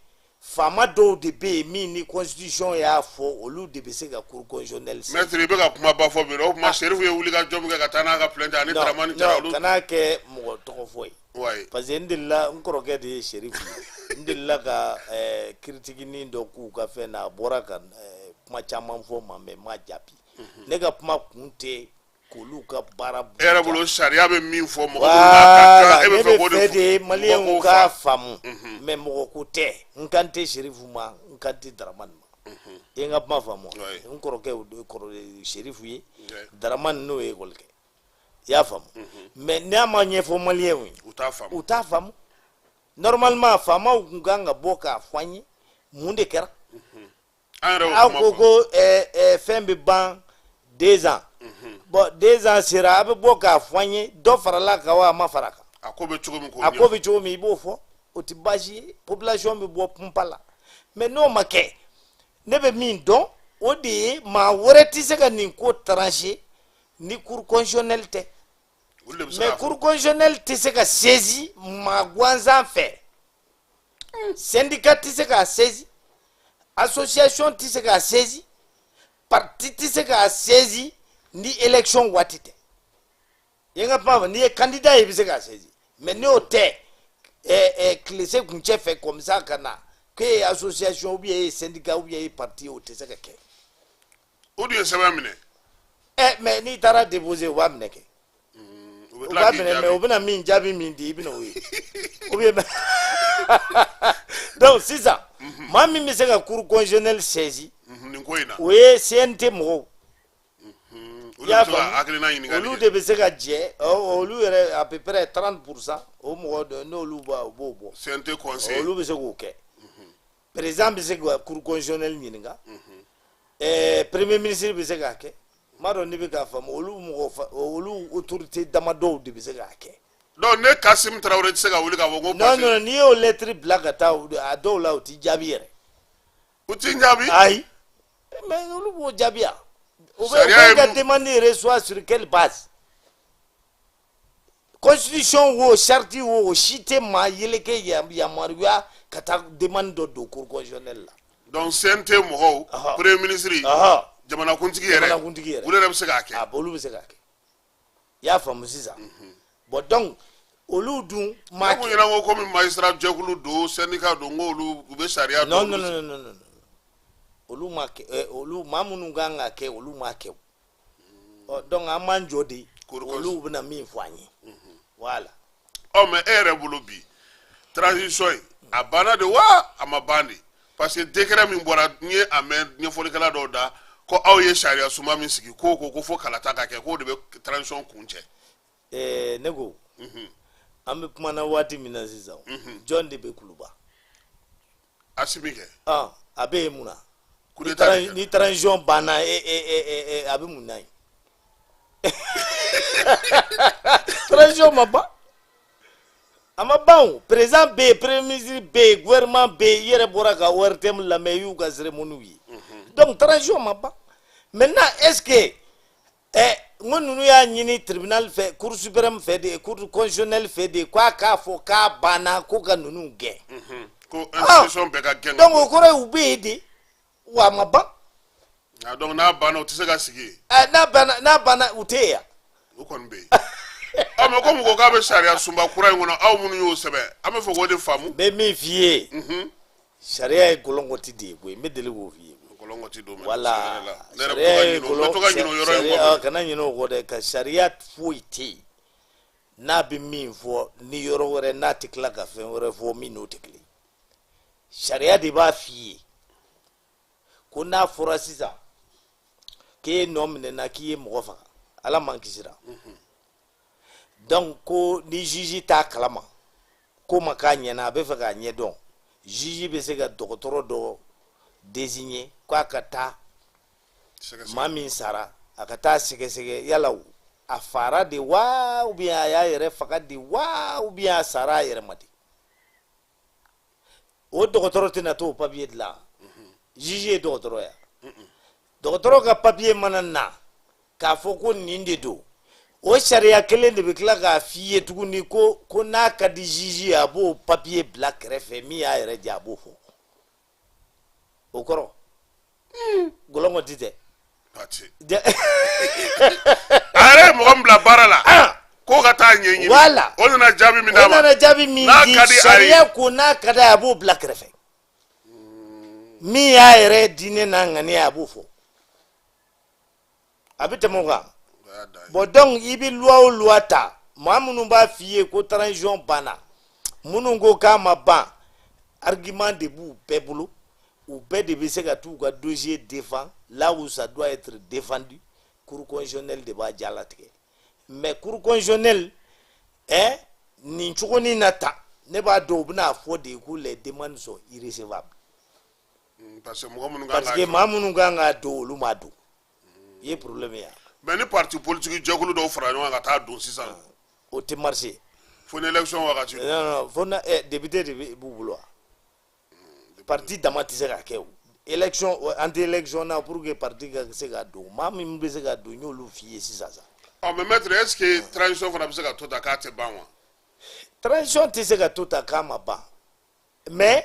faama dɔw de bɛ yen min ni constitution y'a fɔ, olu de bɛ se ka cour constitutionnelle saisi. Maître, i bɛ ka kumaba fɔ bi. O tuma Serifu ye wuli ka jɔ min kɛ ka taa n'a ka plainte ani Dramani Jara, Non, olu kana kɛ mɔgɔ tɔgɔ fɔ ye. Parce que n delila, n kɔrɔkɛ de ye Serifu ye, n delila ka critiqueni dɔ k'u ka fɛn na, a bɔra ka kuma caman fɔ n ma, mais n m'a jaabi. Ne ka kuma kun tɛ k'olu ka baara E yɛrɛ bolo, sariya bɛ min fɔ, mɔgɔ minnu n'a ka kan, e ne bɛ fɛ k'o bɛ de fɛ fɔ de mɔgɔ maliyɛnw k'o k'a faamu. faamu, mais mɔgɔ ko tɛ. N kan tɛ Serifu ma, n kan tɛ Daramani ma. I ye n ka kuma faamu wa? Ouais. N kɔrɔkɛ o de ye kɔrɔ Serifu ye. Daramani, n'o ye ekɔli kɛ, i y'a faamu? Mais n'a ma ɲɛfɔ maliyɛnw ye, U t'a faamu. u t'a faamu. Normalement, faamaw kun kan ka bɔ k'a fɔ an ye mun de kɛra. An yɛrɛ y'o Aw kuma ko fɔ. ko fɛn bɛ ban 2 ans. Bon, 2 ans sera, a bɛ bɔ k'a fɔ an ye dɔ farala kan wa a ma fara kan? A ko bɛ cogo min, k'o A ko ɲɛfɔ. bɛ cogo min, i b'o fɔ, o tɛ baasi ye, population bɛ bɔ punpa la. Mais n'o ma kɛ, ne bɛ min dɔn, o de ye maa wɛrɛ tɛ se ka nin ko trancher ni cour constitutionnelle tɛ. Olu de bɛ se Mais k'a fɔ. cour constitutionnelle tɛ se ka saisi maa gansan fɛ, syndicat tɛ se k'a saisi. Association tɛ se k'a saisi, parti tɛ se k'a saisi ni élection waati tɛ. I ye n ka kuma fɔ? N'i ye candidat ye, i bɛ se k'a saisi, mais n'o tɛ, tilese kuncɛ fɛ comme ça ka na k'e ye association ou bien e ye syndicat ou bien e ye parti ye, o tɛ se ka kɛ. O dun ye sɛbɛn minɛ. Mais n'i taara déposer, u b'a minɛ kɛ. U bɛ U tila b'a k'i minɛ, mais jaabi. u bɛna min jaabi min di, i bɛna o ye ou bien. Donc sisan, maa min bɛ se ka cour constitutionnelle saisi Nin ko in na, o ye CNT mɔgɔw. Olu I y'a bɛ se ka faamu? hakilina ɲininkali Olu kɛ. de bɛ se ka jɛ. Olu yɛrɛ, à peu près 30 %, o mɔgɔ dɔ n'olu b'a, u b'o bɔ. CNT conseil. Olu bɛ se k'o kɛ. Président bɛ se ka cour constitutionnelle ɲininka, premier ministre bɛ se k'a kɛ. N b'a dɔn n'i bɛ k'a faamu. Olu mɔgɔ olu autorité damadɔw de bɛ se k'a kɛ. Donc ne Kasim Tarawele tɛ se ka wuli k'a fɔ ko Non. parce que Non, n'i y'o lettre bila ka taa, a dɔw la, u t'i jaabi yɛrɛ. U t'i jaabi? Ayi, mais olu b'o jaabi yan. U bɛ u Sariya bɛ ye ka demande reçoit sur quelle base? Constitution wo, charte wo, o si tɛ maa yeleke yamaruya ka taa demande dɔ don cour constitutionnelle la. Donc CNT mɔgɔw, premier ministre, jamanakuntigi yɛrɛ, Jamanakuntigi yɛrɛ. olu yɛrɛ bɛ se k'a kɛ. A olu bɛ se k'a kɛ. I y'a faamu sisan? Bon, donc olu dun maa Ne ko ɲɛna ko komi magistrat jɛkulu don, syndicat don, ko olu u bɛ sariya Non. dɔn. Non, non, non, non, non, olu ma kɛ. Olu maa minnu kan ka kɛ, olu ma kɛ o. Ɔ, donc an b'an jɔ de, Cour olu bɛna min fɔ an ye, voilà. Ɔ, mais e yɛrɛ bolo bi, transition in, a banna de wa, a ma ban de? Parce que décret min bɔra, n ye a mɛn ɲɛfɔlikɛla dɔw da ko aw ye sariya sunba min sigi, ko ko fo kalata ka kɛ, k'o de bɛ transition kun cɛ. Ne ko an bɛ kuma na waati min na sisan, jɔn de bɛ Kuluba? Asimi kɛ. A bɛ yen mun na? Coup Ni d'état de kɛra. Ni transition banna, e e e e a bɛ mun na yen? Transition ma ban, a ma ban. O président bɛ yen, premier ministre bɛ yen, gouvernement bɛ yen. I yɛrɛ bɔra ka ORTM lamɛn, i y'u ka cérémonie ye. Donc transition ma ban. Maintenant, est ce que n ko ninnu y'a ɲini tribunal fɛ, cour suprême fɛ de, cour constitutionnelle fɛ de, k'a k'a fɔ k'a banna, ko ka ninnu gɛn? Ko institution bɛɛ ka gɛn. Donc o kɔrɔ ye u bɛ yen de wa, a ma ban. Ah, donc n'a banna, u tɛ se ka sigi yen. N'a banna, n'a banna, u tɛ yen yan. U kɔni bɛ yen. Ɔ, mais ko mɔgɔ k'a bɛ sariya sunba kura in kɔnɔ, aw minnu y'o sɛbɛn, an bɛ fɛ k'o de faamu. N bɛ min f'i ye, sariya ye gɔlɔngɔti de ye koyi. N bɛ deli k'o f'i ye. Gɔlɔngɔti don, mais Wala. tiɲɛ yɛrɛ la, ne yɛrɛ bɛ to ka Sariya ye ɲinɛ o, n bɛ to ka ɲinɛ o yɔrɔ in sariya kɔ. Kana ɲinɛ o kɔ dɛ. Ka sariya foyi tɛ yen n'a bɛ min fɔ ni yɔrɔ wɛrɛ, n'a tɛ tila ka fɛn wɛrɛ fɔ min n'o tɛ kelen ye. Sariya de b'a f'i ye ko n'a fɔra sisan k'e nɔ minɛna k'i ye mɔgɔ faga, Ala m'an kisira, donc ko ni juge t'a kalama ko ma k'a ɲɛna, a bɛ fɛ k'a ɲɛdɔn, juge bɛ se ka dɔgɔtɔrɔ dɔ désigner k'a ka taa Sɛgɛsɛgɛ. maa min sara, a ka taa sɛgɛsɛgɛ yala o a fara de wa, ou bien a y'a yɛrɛ faga de wa, ou bien a sara a yɛrɛ ma de. O dɔgɔtɔrɔ tɛna t'o papier dilan. Juge ye dɔgɔtɔrɔ ya? Dɔgɔtɔrɔ ka papier mana na k'a fɔ ko nin de don, o sariya kelen de bɛ tila k'a f'i ye tuguni ko n'a ka di juge ye, a b'o papier bila kɛrɛfɛ, min y'a yɛrɛ jɛ, a b'o fɔ. O kɔrɔ gɔlɔngɔ ti tɛ. Pati. A A yɛrɛ ye mɔgɔ min bila baara la k'o ka taa ɲɛɲini, Voilà. o nana jaabi min O d'a ma, nana jaabi min n'a di, ka di a ye. Sariya ko n'a ka d'a ye, a b'o bila kɛrɛfɛ, min y'a yɛrɛ diinɛ n'a ŋaniya, a b'o fɔ, a bɛ tɛmɛ o kan. O y'a dan ye. Bon, donc i bɛ loi o loi ta, maa minnu b'a f'i ye ko transition banna, minnu ko k'a ma ban, argument de b'u bɛɛ bolo. U bɛɛ de bɛ se ka t'u ka dossier défend là où ça doit être défendu. Cour constitutionnelle de b'a jalatigɛ. Mais cour constitutionnelle, nin cogonin na ta, ne b'a dɔn u bɛna fɔ de ko les demandes sont irrecevables. Parce que mɔgɔ minnu kan Parce que k'a maa minnu kan k'a don, olu m'a don. I ye problème ye. Mais ni parti politique jɛkulu dɔw fara ɲɔgɔn kan ka taa don sisan? O tɛ marcher. Fo ni élection wagati don. Non, non, fo na député de b'u bolo wa. Parti dama tɛ se ka kɛ o. Élection, an tɛ élection na pour que parti ka se ka don. Maa min bɛ se ka don, n y'olu f'i ye sisan sa. Ɔ, mais maître, est ce que transition fana bɛ se ka to ta k'a tɛ ban wa? Transition tɛ se ka to ta k'a ma ban, mais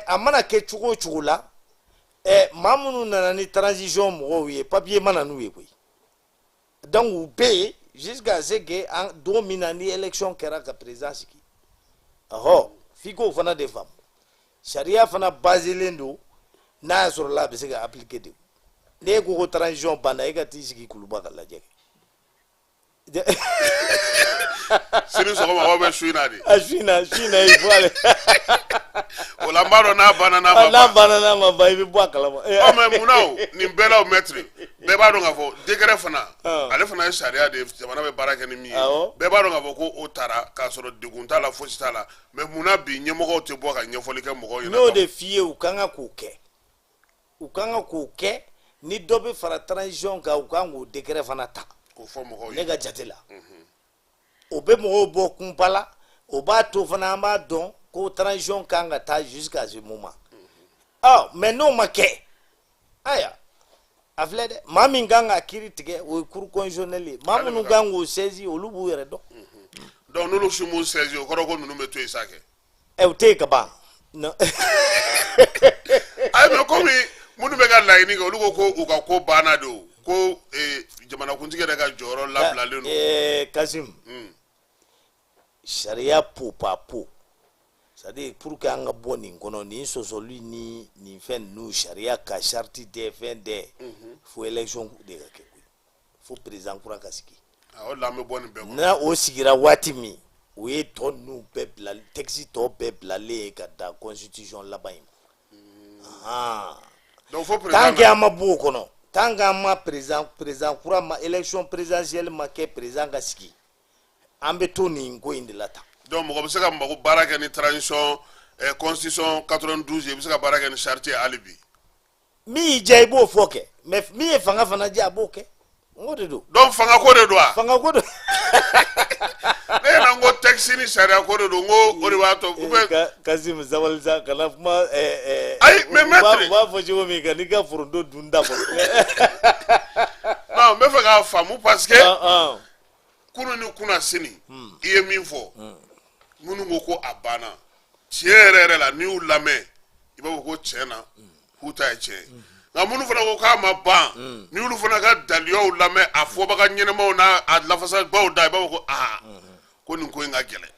a mana kɛ cogo o cogo la. Maa minnu nana ni transition mɔgɔw ye, papier ma na n'u ye koyi. Donc u bɛ yen jusqu'à ce que an don min na ni élection kɛra ka président sigi. Ɔhɔ, f'i k'o fana de faamu. Sariya fana baselen don, n'a y'a sɔrɔ la a bɛ se ka appliquer de. N'e ko ko transition banna, e ka t'i sigi Kuluba ka lajɛ. Sini sɔgɔma aw bɛ su in na de. A su in na, su in na, il faut aller. O la n b'a dɔn n'a banna, n'a ma n'a ban. Banna, n'a ma ban, i bɛ bɔ a kalama. Ɔ, mais munna o nin bɛɛ la o, maître, bɛɛ b'a dɔn k'a fɔ décret fana, ale fana ye sariya de ye, jamana bɛ baara kɛ ni min ye. Bɛɛ b'a dɔn k'a fɔ ko o taara k'a sɔrɔ degun t'a la, fosi t'a la. Mais munna bi ɲɛmɔgɔw tɛ bɔ ka ɲɛfɔli kɛ mɔgɔw N ɲɛna? y'o de f'i ye, u kan ka k'o kɛ, u kan ka k'o kɛ. Ni dɔ bɛ fara transition kan, u kan k'o décret fana ta. K'o fɔ mɔgɔw Ne ye. ka jate la, o bɛ mɔgɔw bɔ kunpa la, o b'a to fana an b'a dɔn ko transition kan ka taa jusqu'à ce moment. Ɔ, mais n'o ma kɛ, ayiwa, a filɛ dɛ, maa min kan ka kiiri tigɛ, o ye cour constitutionnelle ye. Maa Ale minnu bɛ ka- kan k'o saisi, olu b'u yɛrɛ dɔn. Donc n'olu si m'u saisi, o kɔrɔ ko ninnu bɛ to yen sa kɛ? Ɛ, o tɛ yen ka ban. Non. Ayi, mais komi minnu bɛ ka laɲini kɛ, olu ko ko u ka ko banna de, o ko jamanakuntigi yɛrɛ ka jɔyɔrɔ labilalen don. Kasim, sariya po pa po, c'est à dire pour que an ka bɔ nin kɔnɔ, nin sɔsɔli ni nin fɛn ninnu, sariya ka charte tɛ fɛn tɛ, fo élection de ka kɛ koyi, fo président kura ka sigi. O de la an bɛ bɔ nin bɛɛ kɔnɔ. N'a o sigira waati min, o ye tɔ ninnu bɛɛ bila, texte tɔ bɛɛ bilalen ye ka da constitution laban in ma. Ahan. Donc fo Tant président que an ma bɔ o kɔnɔ, tant que an ma président kura ma, élection présidentielle ma kɛ, président ka sigi, an bɛ to nin ko in de la tan. Donc mɔgɔ bɛ se ka mago baara kɛ ni transition constitution 92 ye, i bɛ se ka baara kɛ ni charte ye hali bi? Min y'i diya, i b'o fɔ kɛ, mais min ye fanga fana diya, a b'o kɛ. N ko de don. Donc fanga ko de don wa? Fanga ko don. Ne yɛrɛ n ko texte ni sariya ko de don, n ko o de b'a to ou bien. Kasim, sabali sa, kana kuma. Ayi, mais maître- U b'a fɔ cogo min, ka n'i ka foronto dun da kɔnɔ. Non, n bɛ fɛ k'a faamu parce que Ah, ah. kunun ni kunna sini, i ye min fɔ, minnu ko ko a banna, tiɲɛ yɛrɛ yɛrɛ la, n'i y'u lamɛn, i b'a fɔ ko tiɲɛ na k'u ta ye tiɲɛ ye. Nka minnu fana ko k'a ma ban, n'i y'olu fana ka daliyaw lamɛn, a fɔbaga ɲɛnɛmaw n'a a lafasabaw da, i b'a fɔ ko aa, ko nin ko in ka gɛlɛn.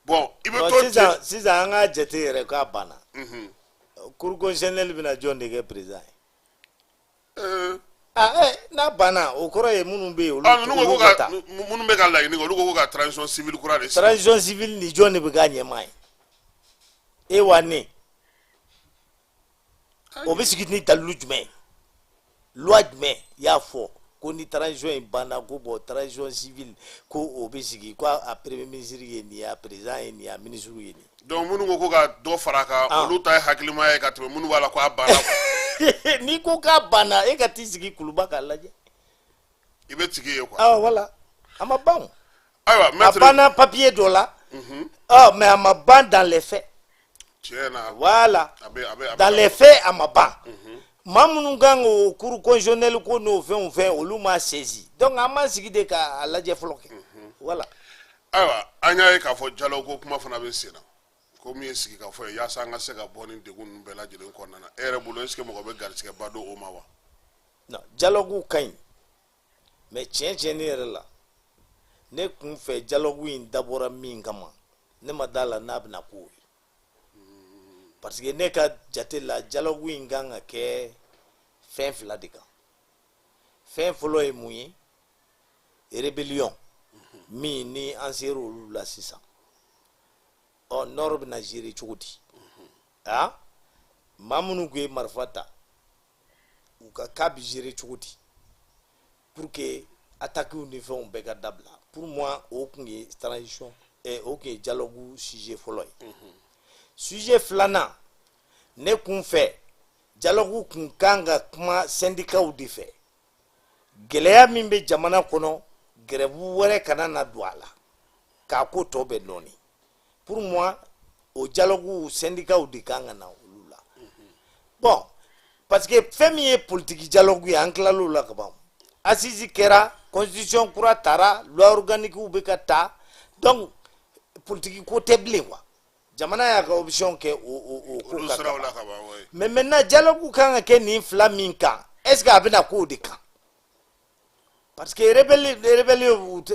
Bon, i bɛ Bon, to sisan ten. Sisan an k'a jate yɛrɛ k'a banna, cour constitutionnelle bɛna jɔn de kɛ président ye? Ah, n'a banna, o kɔrɔ ye minnu bɛ yen, olu Ah, ninnu ko olu ko ka ka taa. Minnu bɛ ka laɲini kɛ, olu ko ko ka transition civile kura de sigi. Transition civile ni jɔn de bɛ k'a ɲɛmaa ye? E wa ne o bɛ sigi ni dalilu jumɛn ye? Loi jumɛn y'a fɔ ko ni transition in banna, ko bon, transition civile ko o bɛ sigi, ko a premier ministre ye nin ye, a président ye nin ye, a ministre ye nin ye? Donc minnu ko ko ka dɔ fara a kan, Ah. olu ta ye hakilimaya ye ka tɛmɛ minnu b'a la ko a banna. N'i ko k'a banna, e ka t'i sigi Kuluba k'a lajɛ. I bɛ tigi ye quoi. Ah, voilà, a ma ban o. Ayiwa, A maître. banna papier dɔ la, ah, mais a ma ban dans les faits. Tiɲɛ na. Voilà. A bɛ Dans les faits, a ma ban. Maa minnu kan k'o cour constitutionnelle ko n'o fɛnw fɛn, olu ma saisi. Donc an b'an sigi de k'a lajɛ fɔlɔ kɛ. Voilà. Ayiwa, an y'a ye k'a fɔ dialogue ko kuma fana bɛ sen na, ko min ye sigikafɔ ye yaasa an ka se ka bɔ nin degun ninnu bɛɛ lajɛlen kɔnɔna na. E yɛrɛ bolo, est ce que mɔgɔ bɛ garisɛgɛba don o ma wa? Non, dialogue ka ɲi, mais tiɲɛ tiɲɛ ne yɛrɛ la, ne kun fɛ dialogue in dabɔra min kama, ne ma da la n'a bɛna k'o ye, parce que ne ka jate la, dialogue in kan ka kɛ fɛn fila de kan. Fɛn fɔlɔ ye mun ye? Rébellion min ni an sera olu la sisan, ɔ, nord bɛna gérer cogo di? Ah, maa minnu tun ye marifa ta, u ka cas bɛ gérer cogo di pour que attaques ni fɛnw bɛɛ ka dabila? Pour moi, o tun ye transition o tun ye dialogue sujet fɔlɔ ye. Sujet filanan, ne kun fɛ dialogue kun kan ka kuma syndicats de fɛ. Gɛlɛya min bɛ jamana kɔnɔ, grève wɛrɛ kana na don a la k'a ko tɔ bɛ nɔɔni. Pour moi, o dialogue, syndicats de kan ka na olu la. Bon, parce que fɛn min ye politique dialogue ye, an tilal'o la ka ban. Assise kɛra, constitution kura tara, loi organique bɛ ka ta, donc politique ko tɛ bilen quoi. Jamana y'a ka option kɛ o ko Olu kan. siraw la ka ban, ouais. Mais maintenant, dialogue kan ka kɛ nin fila min kan, est ce que a bɛna k'o de kan? Parce que rebelle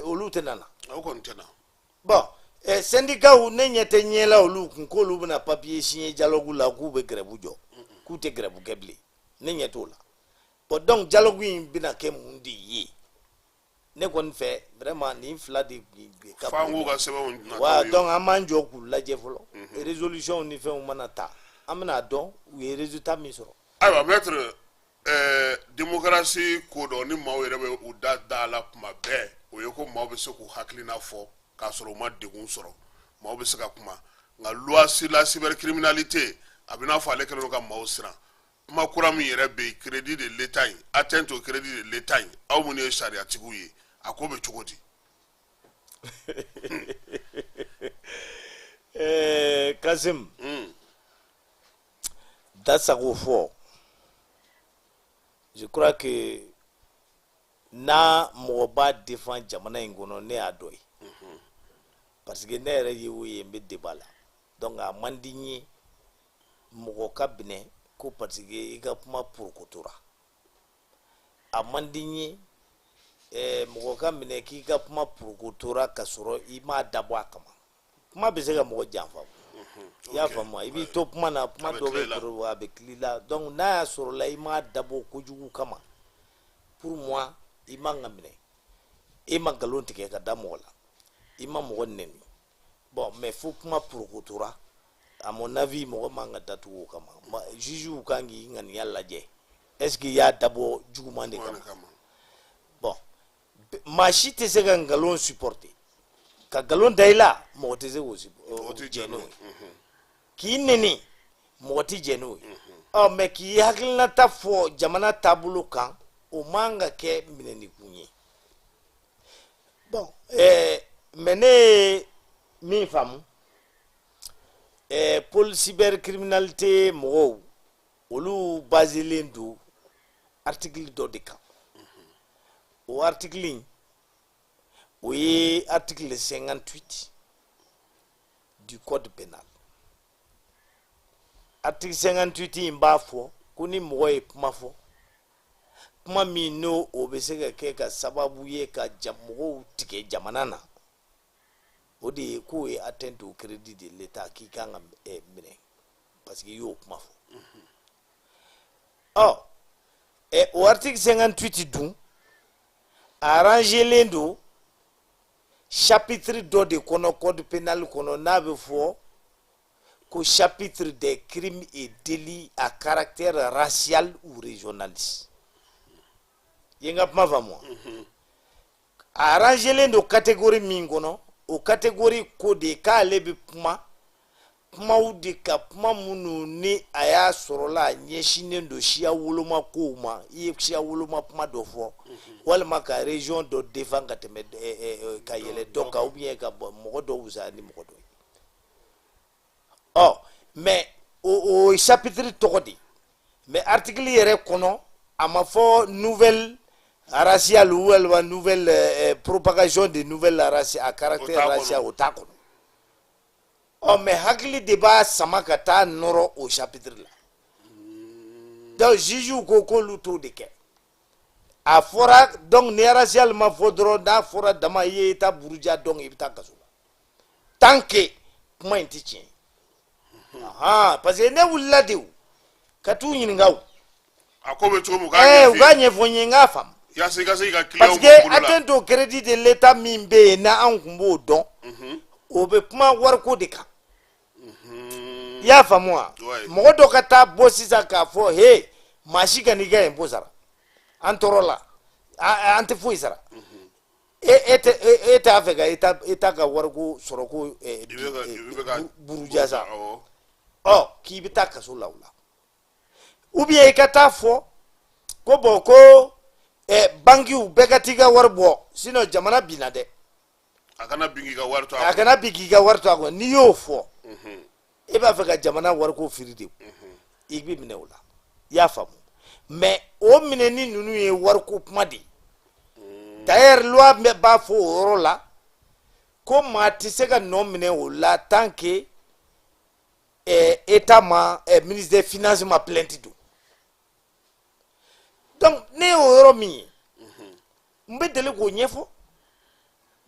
olu tɛ na. O kɔni tɛ na. Bon, syndicat, ne ɲɛ tɛ ɲɛ la olu kun k'olu bɛna papier signer dialogue la k'u bɛ grève jɔ, k'u tɛ grève kɛ bilen. Ne ɲɛ t'o la. Bon, donc dialogue in bɛna kɛ mun de ye? Ne kɔni fɛ, vraiment, nin fila de ka F'an k'u ka sɛbɛnw nataw wa ye. Donc an b'an jɔ k'u lajɛ fɔlɔ. Résolution ni fɛnw mana ta, an bɛna dɔn u ye résultat min sɔrɔ. Ayiwa maître, démocratie ko dɔ ni maaw yɛrɛ bɛ u da da a la kuma bɛɛ, o ye ko maaw bɛ se k'u hakilina fɔ k'a sɔrɔ u ma degun sɔrɔ, maaw bɛ se ka kuma. Nka loi sur la cybercriminalité, a bɛ n'a fɔ ale kɛlen don ka maaw siran. Kuma kura min yɛrɛ bɛ yen, crédit de l'État in, atteinte au crédit de l'État in, aw minnu ye sariyatigiw ye, a ko bɛ cogo di? Kasim, dasago fɔ, je crois que n'a mɔgɔ b'a défend jamana in kɔnɔ, ne y'a dɔ ye, parce que ne yɛrɛ ye o ye, n bɛ débat la. Donc a man di n ye mɔgɔ ka minɛ ko parce que i ka kuma porokotora. A man di n ye mɔgɔ ka minɛ k'i ka kuma porokotora ka sɔrɔ i m'a dabɔ a kama. Kuma bɛ se ka mɔgɔ janfa, i y'a faamu? I b'i to kuma na, kuma A bɛ dɔ tila i bɛ la. poro, a bɛ tila i la. Donc n'a y'a sɔrɔ la i m'a dabɔ kojugu kama, pour moi i man ka minɛ. E ma nkalon tigɛ ka da mɔgɔ la, i ma mɔgɔ nɛni. Bon, mais fo kuma porokotora, à mon avis mɔgɔ man ka datugu o kama. Juge kan k'i ŋaniya lajɛ, est ce que i y'a dabɔ juguman de Kuma kama? de kama. Bon, maa si tɛ se ka nkalon supporter. Ka nkalon da i la, mɔgɔ tɛ se k'o Mɔgɔ tɛ jɛn jɛn n'o n'o ye. K'i neni, mɔgɔ tɛ jɛn n'o ye. Ɔ, mais k'i hakilinata fɔ jamana taabolo kan, o man ka kɛ minɛnikun ye. Bon, mais ne ye min faamu, pôle cybercriminalité mɔgɔw, olu baselen don article dɔ de kan. O article in, o ye article 58 du code pénal. Article 58 in b'a fɔ ko ni mɔgɔ ye kuma fɔ, kuma min n'o o bɛ se ka kɛ ka sababu ye ka mɔgɔw tigɛ jamana na, o de ye k'o ye atteinte au crédit de l'État, k'i kan ka minɛ parce que i y'o kuma fɔ. Ɔ, o article 58 dun arrangelen don chapitre dɔ de kɔnɔ code pénal kɔnɔ, n'a bɛ fɔ ko chapitre des crimes et délits à caractère racial ou régionaliste. I ye n ka kuma faamu wa? A arrangelen don catégorie min kɔnɔ, o catégorie ko de k'ale bɛ kuma kumaw de ka kuma minnu ni a y'a sɔrɔla a ɲɛsinnen don siya woloma kow ma, i ye siya woloma kuma dɔ fɔ, walima ka région dɔ défend ka tɛmɛ ka yɛlɛ dɔ kan, ou bien ka bɔ mɔgɔ dɔ wusaya ni mɔgɔ dɔ ye. Ɔ, mais o chapitre tɔgɔ de, mais article yɛrɛ kɔnɔ, a ma fɔ nouvelle raciale ou walima nouvelle propagation de nouvelle raciale à caractère O t'a kɔnɔ. racial, o t'a kɔnɔ. Ɔ, mais hakili de b'a sama ka taa nɔrɔ o chapitre la. Donc juge ko k'olu t'o de kɛ. A fɔra donc ni racial ma fɔ dɔrɔn, n'a fɔra dama i ye ta buruja, donc i bɛ taa kaso la tant que kuma in tɛ tiɲɛ ye. Ahan, parce que ne wulila de o ka t'u ɲininka o. A ko bɛ cogo min, u k'a U ɲɛf'i k'a ye. ɲɛfɔ n ye, n k'a faamu. Yaasa i ka se k'i ka Parce client que bɔ bolo la. atteinte au crédit de l'État min bɛ yen, n'an kun b'o dɔn, o bɛ kuma wariko de kan, i y'a faamu wa? Ouais. Mɔgɔ dɔ ka taa bɔ sisan k'a fɔ he, maa si ka n'i ka impôt sara, an tɔɔrɔ la, an tɛ foyi sara. E tɛ e t'a fɛ ka État ka wariko sɔrɔ ko I bɛ ka buruja sa. Awɔ. Ɔ, k'i bɛ taa kaso la o la, ou bien i ka taa fɔ ko bon, ko bankiw bɛɛ ka t'i ka wari bɔ, sinon jamana binna dɛ. A kana bin k'i ka wari to a A kɔnɔ. kana bin k'i ka wari to a kɔnɔ. N'i y'o fɔ, e b'a fɛ ka jamana wariko firi de, i bɛ minɛ o la, i y'a faamu? Mais o minɛni ninnu ye wariko kuma de ye. D'ailleurs, loi bɛ b'a fɔ o yɔrɔ la ko maa tɛ se ka nɔ minɛ o la tant que État ma ministre des Finances ma plainte don. Donc ne y'o yɔrɔ min ye, n bɛ deli k'o ɲɛfɔ.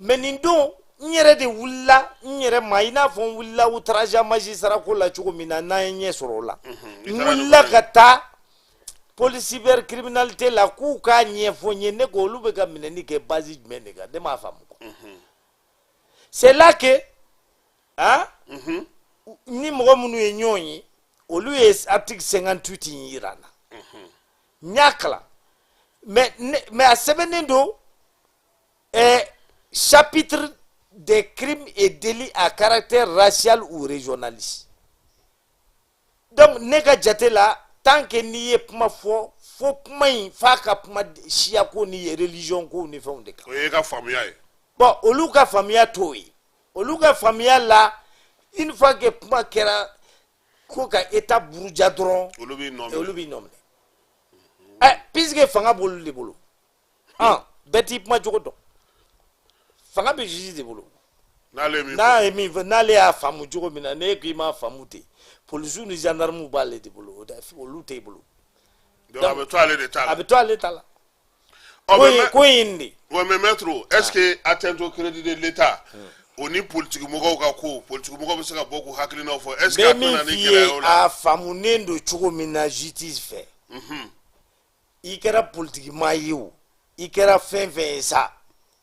Mais nin don, n yɛrɛ de wulila n yɛrɛ ma, i n'a fɔ n wulila outrage à magistrat ko la cogo min na, n'an ye ɲɛ sɔrɔ o la. N wulila ka taa police cybercriminalité la k'u k'a ɲɛfɔ n ye. Ne ko olu bɛ ka minɛni kɛ base jumɛn de kan? Ne m'a faamu quoi. C'est là que, hein, ni mɔgɔ minnu ye ɲɔgɔn ye, olu ye article 58 in yira n na. N y'a kalan, mais mais a sɛbɛnnen don chapitre des crimes et délits à caractère racial ou régionaliste. Donc ne ka jate la, tant que n'i ye kuma fɔ, fo kuma in f'a ka kuma siya ko ni religion ko ni fɛnw de kan. O ye ka faamuya ye. Bon, olu ka faamuya t'o ye. Olu ka faamuya la, une fois que kuma kɛra ko ka État buruja dɔrɔn, olu b'i nɔ minɛ. Olu b'i nɔ minɛ. Ɛ, puisque fanga b'olu de bolo, an bɛɛ t'i kuma cogo dɔn. Fanga bɛ juge de bolo. N'ale ye min fɔ. N'a ye min fɔ, n'ale y'a faamu cogo min na, n'e ko i m'a faamu ten, polisiw ni gendarmew b'ale de bolo, olu t'e bolo. Donc a bɛ to ale de ta la. A bɛ to ale ta la. Ɔ, ko mais in ko in de. Ouais, mais maître, est-ce que atteinte au crédit de l'État, o ni politique mɔgɔw ka ko, politique mɔgɔw bɛ se ka bɔ k'u hakilinaw fɔ, est-ce que Bɛ a min tɛna ni f'i gɛlɛya ye, o la? a faamunen don cogo min na justice fɛ, i kɛra politiki maa ye o, i kɛra fɛn fɛn ye sa,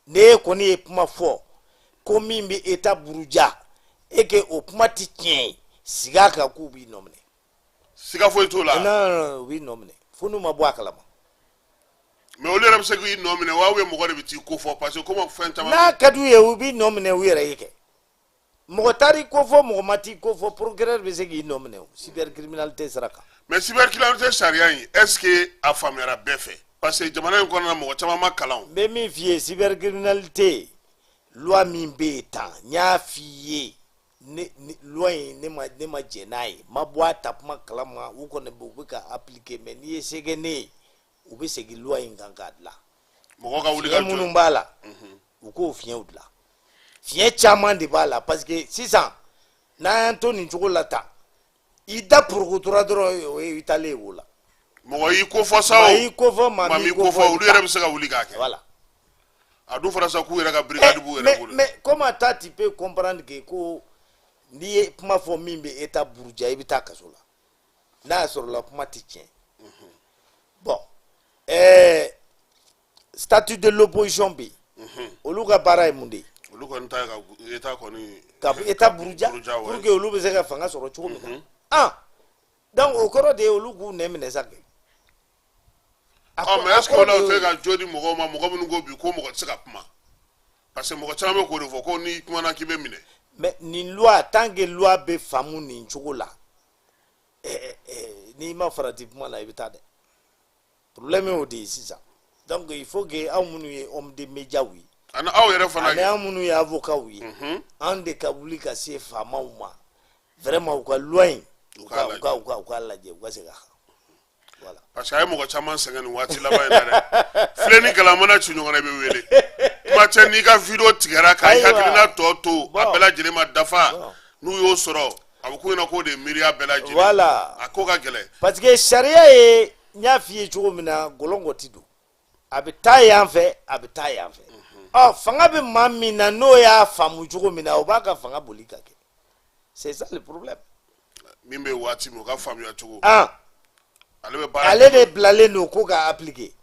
n'e kɔni ye kuma fɔ ko min bɛ État buruja e ke o kuma ti tiɲɛ ye, sigi a kan k'u b'i nɔ minɛ. Siga foyi t'o la. Non, non, non, u b'i nɔ minɛ fo n'u ma bɔ a kalama. Mais olu yɛrɛ bɛ se k'i nɔ minɛ wa, ou bien mɔgɔ de bɛ t'i ko fɔ? Parce que comme fɛn caman N'a ka d'u ye, u b'i nɔ minɛ u yɛrɛ ye kɛ. Mɔgɔ taar'i ko fɔ, mɔgɔ ma t'i ko fɔ, procureur bɛ se k'i nɔ minɛ o cybercriminalité sira kan. Mais cybercriminalité sariya in, est-ce que a faamuyara bɛɛ fɛ? Parce que jamana in kɔnɔna na, mɔgɔ caman ma kalan o. N bɛ min f'i ye, cybercriminalité loi min bɛ yen tan, n y'a f'i ye, ne loi in, ne ma jɛn n'a ye, n ma bɔ a ta kuma kalama. U kɔni bɛ u bɛ ka appliquer, mais n'i ye se kɛ ne ye, u bɛ segin loi in kan k'a dilan. Mɔgɔ ka wuli ka Fiɲɛ jɔ. minnu b'a la, u k'o fiɲɛw dilan. Fiɲɛ caman de b'a la, parce que sisan n'an y'an to nin cogo la tan, i da porokotora dɔrɔn, o ye i taalen ye o la. Mɔgɔ y'i ko fɔ sa o, Maa y'i ko fɔ, maa maa m'i m'i ko ko fɔ, fɔ, olu yɛrɛ bɛ se ka wuli k'a kɛ. Voilà. A dun fɔra sa k'u yɛrɛ ka brigade b'u yɛrɛ Mais, bolo. mais comment toi tu peux comprendre que ko n'i ye kuma fɔ min bɛ État buruja, i bɛ taa kaso la, n'a y'a sɔrɔ la kuma tɛ tiɲɛ? Bon, statut de l'opposition bɛ yen, olu ka baara ye mun de ye? Olu kɔni ta ye ka État kɔni Ka État buruja buruja, pour que olu bɛ se ka fanga sɔrɔ cogo min na. Ah, donc o kɔrɔ de ye olu k'u nɛn minɛ sa kɛ. Ɔ, mais est ce que o la o tɛ ka jo di mɔgɔw ma, mɔgɔ minnu ko bi ko mɔgɔ tɛ se ka kuma? Parce que mɔgɔ caman bɛ k'o de fɔ ko n'i kumana k'i bɛ minɛ. Mais nin loi, tant que loi bɛ faamu nin cogo la, n'i ma farati kuma la, i bɛ taa dɛ. Problème y'o de ye sisan. Donc il faut que aw minnu ye homme de média ye, Ani aw yɛrɛ fana. ani aw minnu ye avocat ye, an de ka wuli ka se faamaw ma vraiment, u ka loi in, u ka u ka lajɛ, u ka segin a kan, voilà. Parce que a ye mɔgɔ caman sɛgɛn nin waati laban in na dɛ. Filen ni galan mana ci ɲɔgɔn na, i bɛ wele kuma cɛ. N'i ka vidéo tigɛra ka i hakilina tɔ to, a bɛɛ lajɛlen ma dafa, n'u y'o sɔrɔ, a bɛ k'u ɲɛna k'o de ye miiriya bɛɛ lajɛlen. A ko ka gɛlɛn. Parce que sariya ye, n y'a f'i ye cogo min na, gɔlɔngɔti don, a bɛ taa yan fɛ, a bɛ taa yan fɛ. Ɔ, fanga bɛ maa min na, n'o y'a faamu cogo min na, o b'a ka fanga boli ka kɛ. C'est ça le problème. Min bɛ waati min, o ka faamuya cogo. Ah. Ale bɛ baara. Ale de bilalen don ko ka appliquer.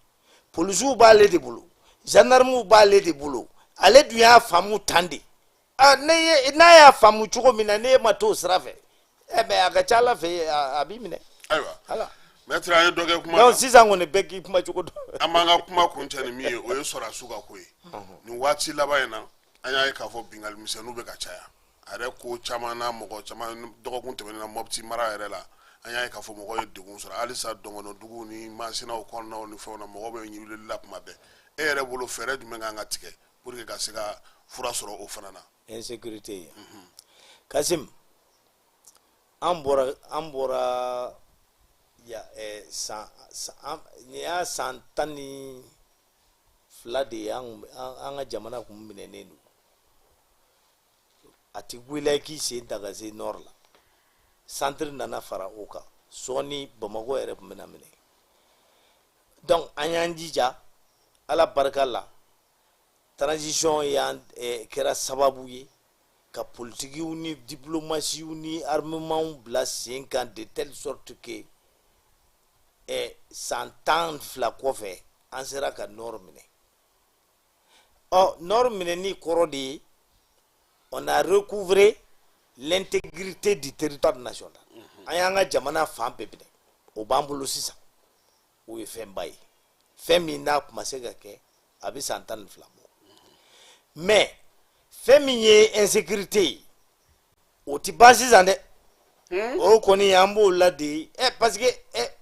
Polisiw b'ale de bolo, gendarmew b'ale de bolo. Ale dun y'a faamu tan de. Ah, ne ye n'a y'a faamu cogo min na, n'e ma t'o sira fɛ, ɛ, mais a ka ca ala fɛ, a b'i minɛ. Ayiwa. Voilà. Maître, an ye dɔ kɛ kuma na. Donc sisan kɔni, bɛɛ k'i kuma cogo dɔn. An b'an ka kuma kuncɛ ni min ye, o ye sɔrɔdasiw ka ko ye. Nin waati laban in na, an y'a ye k'a fɔ binkanni misɛnninw bɛ ka caya a yɛrɛ ko caman na, mɔgɔ caman. Dɔgɔkun tɛmɛnen na, Mɔpiti mara yɛrɛ la, an y'a ye k'a fɔ mɔgɔw ye degun sɔrɔ. Halisa dɔngɔnɔduguw ni Masinaw kɔnɔnaw ni fɛnw na, mɔgɔw bɛ wulili la kuma bɛɛ. E yɛrɛ bolo, fɛɛrɛ jumɛn kan ka tigɛ pour que ka se ka fura sɔrɔ o fana na? Insécurité ye, Kasim, an bɔra ya san san nin y'a san 12 de ye, an ka jamana kun minɛnen don. A ti ku i la k'i sen ta ka se nord la. Centre nana fara o kan. Sɔɔni Bamakɔ yɛrɛ tun bɛna minɛ. Donc an y'an jija, Ala barika la, transition y'an kɛra sababu ye ka politikiw ni diplomasiw ni armementw bila sen kan, de telle sorte que san 12 kɔfɛ, an sera ka nord minɛ. Ɔ, nord minɛni kɔrɔ de ye on a recouvré l'intégrité du territoire national. An y'an ka jamana fan bɛɛ minɛ, o b'an bolo sisan. O ye fɛnba ye, fɛn min n'a tun ma se ka kɛ a bɛ san 12 bɔ. Mais fɛn min ye insécurité ye, o ti ban sisan dɛ. O kɔni, an b'o la de parce que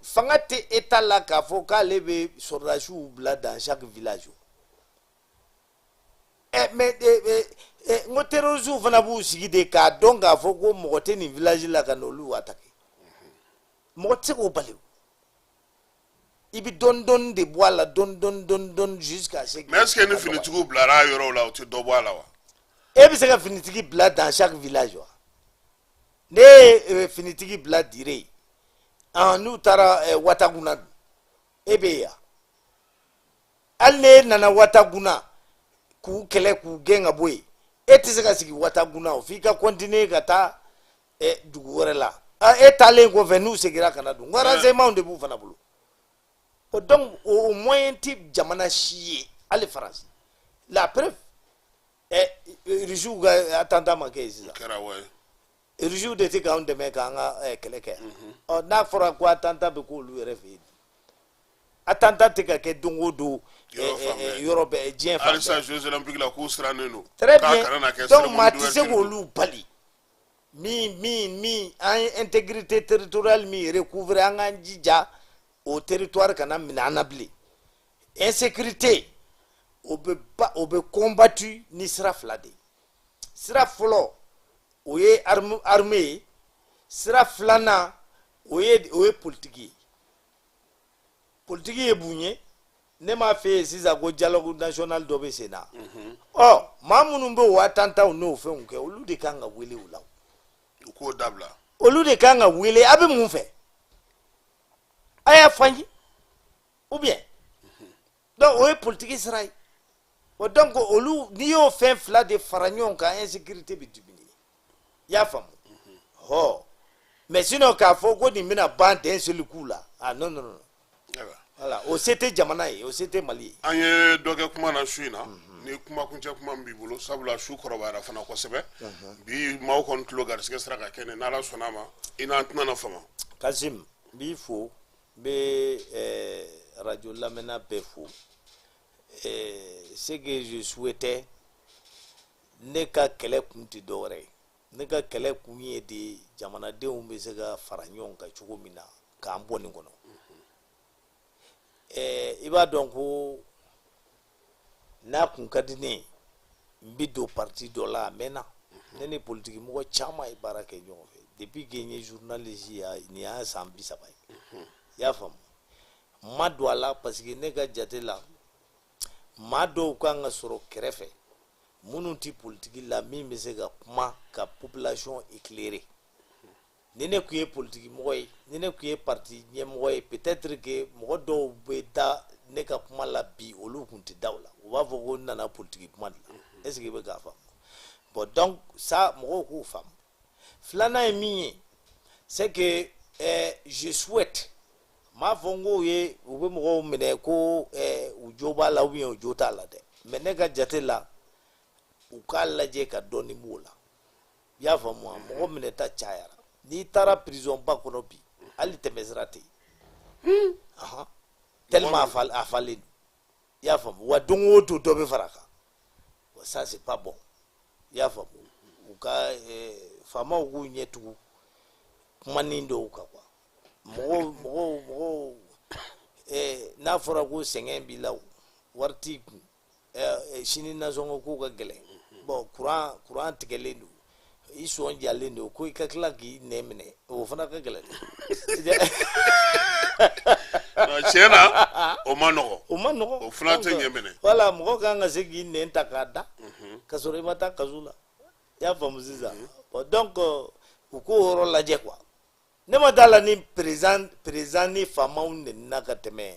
fanga tɛ état la k'a fɔ k'ale bɛ sɔrɔdasiw bila dans chaque village. Mais n ko terroristes fana b'u sigi de k'a dɔn k'a fɔ ko mɔgɔ tɛ nin village la ka n'olu attaquer. Mɔgɔ tɛ se k'o bali o. I bɛ dɔɔni dɔɔni de bɔ a la, dɔɔni dɔɔni dɔɔni dɔɔni, jusqu'à ce que Mais est ce que ni finitigiw bilara a yɔrɔw la, o tɛ dɔ bɔ a la wa? E bɛ se ka finitigi bila dans chaque village wa? Ne ye finitigi bila Dire, n'u taara Wataguna dun, e bɛ yen yan? Hali ne nana Wataguna k'u kɛlɛ k'u gɛn ka bɔ yen, e tɛ se ka sigi Wataguna o, f'i ka continuer ka taa dugu wɛrɛ la. E taalen kɔfɛ, n'u seginna ka na dun, n ko renseignement de b'u fana bolo. O donc o moyen tɛ jamana si ye, hali Faransi. La preuve, Rusiw ka attentat ma kɛ yen sisan? Kɛra wa. Rusiw de tɛ k'anw dɛmɛ k'an ka kɛlɛ kɛ yan. Ɔ, n'a fɔra ko attentat bɛ k'olu yɛrɛ fɛ yen, attentat tɛ ka kɛ don o don yɔrɔ fan bɛɛ. Yɔrɔ bɛɛ, diɲɛ fan bɛɛ. Halisa Jeux olympiques la, k'u sirannen don Très k'a bien. kana na kɛ Donc maa cérémonie tɛ se d'ouverture. k'olu bali. Min an ye intégrité territoriale min recouvrer, an k'an jija o territoire kana minɛ an na bilen. Insécurité, o bɛ ba, o bɛ combattu ni sira fila de ye. Sira fɔlɔ, o ye armée ye. Sira filanan, o ye politique ye. Politique ye mun ye? Ne m'a f'e ye sisan ko dialogue national dɔ bɛ sen na. Ɔ, maa minnu bɛ o attentat n'o fɛnw kɛ, olu de kan ka wele o la. U k'o dabila. Olu de kan ka wele. A bɛ mun fɛ? A y'a fɔ an ye ou bien? Donc o ye politique sira ye o. Donc olu, n'i y'o fɛn fila de fara ɲɔgɔn kan, insécurité bɛ diminuer. I y'a faamu? Hɔ, mais sinon k'a fɔ ko nin bɛna ban d'un seul coup la, ah non, non, non. Ayiwa. Voilà, o se tɛ jamana ye, o se tɛ Mali ye. An ye dɔ kɛ kuma na su in na. Ni kuma kuncɛ kuma min b'i bolo, sabula su kɔrɔbayara fana kosɛbɛ bi, maaw kɔni tulo garisɛgɛ sera ka kɛ n'Ala sɔnna a ma, i n'an tɛna na fama. Kasim, n b'i fo, n bɛ radio lamɛnna bɛɛ fo. Ce que je souhaitais, ne ka kɛlɛ kun tɛ dɔwɛrɛ ye. Ne ka kɛlɛ kun ye de jamanadenw bɛ se ka fara ɲɔgɔn kan cogo min na k'an bɔ nin kɔnɔ. I b'a dɔn ko n'a kun ka di ne ye, n bɛ don parti dɔ la a mɛnna. Ne ni politiki mɔgɔ caman ye baara kɛ ɲɔgɔn fɛ depuis que n ye journaliste ye. Nin y'a san 30 ye, i y'a faamu? N ma don a la parce que ne ka jate la, maa dɔw kan ka sɔrɔ kɛrɛfɛ minnu tɛ politiki la, min bɛ se ka kuma ka population éclairer. Ni ne tun ye politiki mɔgɔ ye, ni ne tun ye parti ɲɛmɔgɔ ye, peut-être que mɔgɔ dɔw bɛ da ne ka kuma la bi, olu tun tɛ da o la. U b'a fɔ ko n nana politiki kuma de la. Est ce que i bɛ k'a faamu? Bon, donc ça, mɔgɔw k'o faamu. Filanan ye min ye, c'est que je souhaite, n m'a fɔ n k'o ye u bɛ mɔgɔw minɛ ko u jo b'a la ou bien u jo t'a la dɛ, mais ne ka jate la, u k'a lajɛ ka dɔɔni b'o la. I y'a faamu wa? Mɔgɔ minɛta cayara. N'i taara prison ba kɔnɔ bi, hali tɛmɛsira tɛ yen. Ahan, tellement a falen don. I y'a faamu wa? Don o don dɔ bɛ fara a kan. Bon, ça c'est pas bon. I y'a faamu? U ka faamaw k'u ɲɛ tugu kumanin dɔw kan quoi. Mɔgɔw, n'a fɔra ko sɛgɛn b'i la, o wari t'i kun, sini nasɔngɔ ko ka gɛlɛn, bon, courant tigɛlen don, i sɔn jalen don, ko i ka tila k'i nɛn minɛ, o fana ka gɛlɛn dɛ. Tiɲɛ na, o ma nɔgɔ. O ma nɔgɔ. O fana tɛ ɲɛ minɛ. Voilà, mɔgɔ kan ka se k'i nɛn ta k'a da ka sɔrɔ i ma taa kaso la. I y'a faamu sisan? Bon, donc u k'o yɔrɔ lajɛ quoi. Ne ma d'a la ni président ni faamaw nenina ka tɛmɛ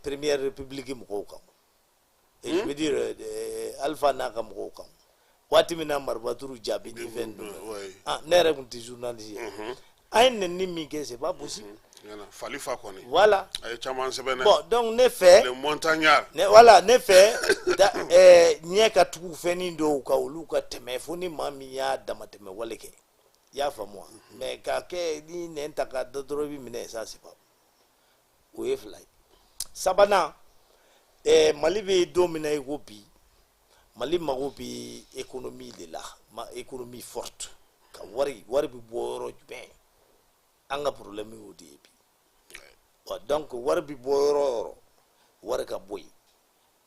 première république mɔgɔw kan. Et je veux dire Alpha n'a ka mɔgɔw kan, waati min na Marifaturu jaabi ni fɛn ninnu, ah, ne yɛrɛ tun tɛ journaliste ye. An ye nenni min kɛ, c'est pas possible. Fali fa kɔni. Voilà. A ye caman sɛbɛn dɛ. Bon, donc ne fɛ, le montagnard. Ne, voilà, ne fɛ da, ɲɛ ka tugu fɛnnin dɔw kan, olu ka tɛmɛ, fo ni maa min y'a damatɛmɛ wale kɛ, i y'a faamu wa? Mais k'a kɛ ni nɛn ta ka da dɔrɔn, i bɛ minɛ, ça c'est pas. O ye fila ye. Sabanan, Mali bɛ don min na i ko bi, Mali mago bɛ économie de la, ma économie forte, ka wari bɛ bɔ yɔrɔ jumɛn? An ka problème y'o de ye bi. Bon, donc wari bɛ bɔ yɔrɔ o yɔrɔ, wari ka bɔ yen.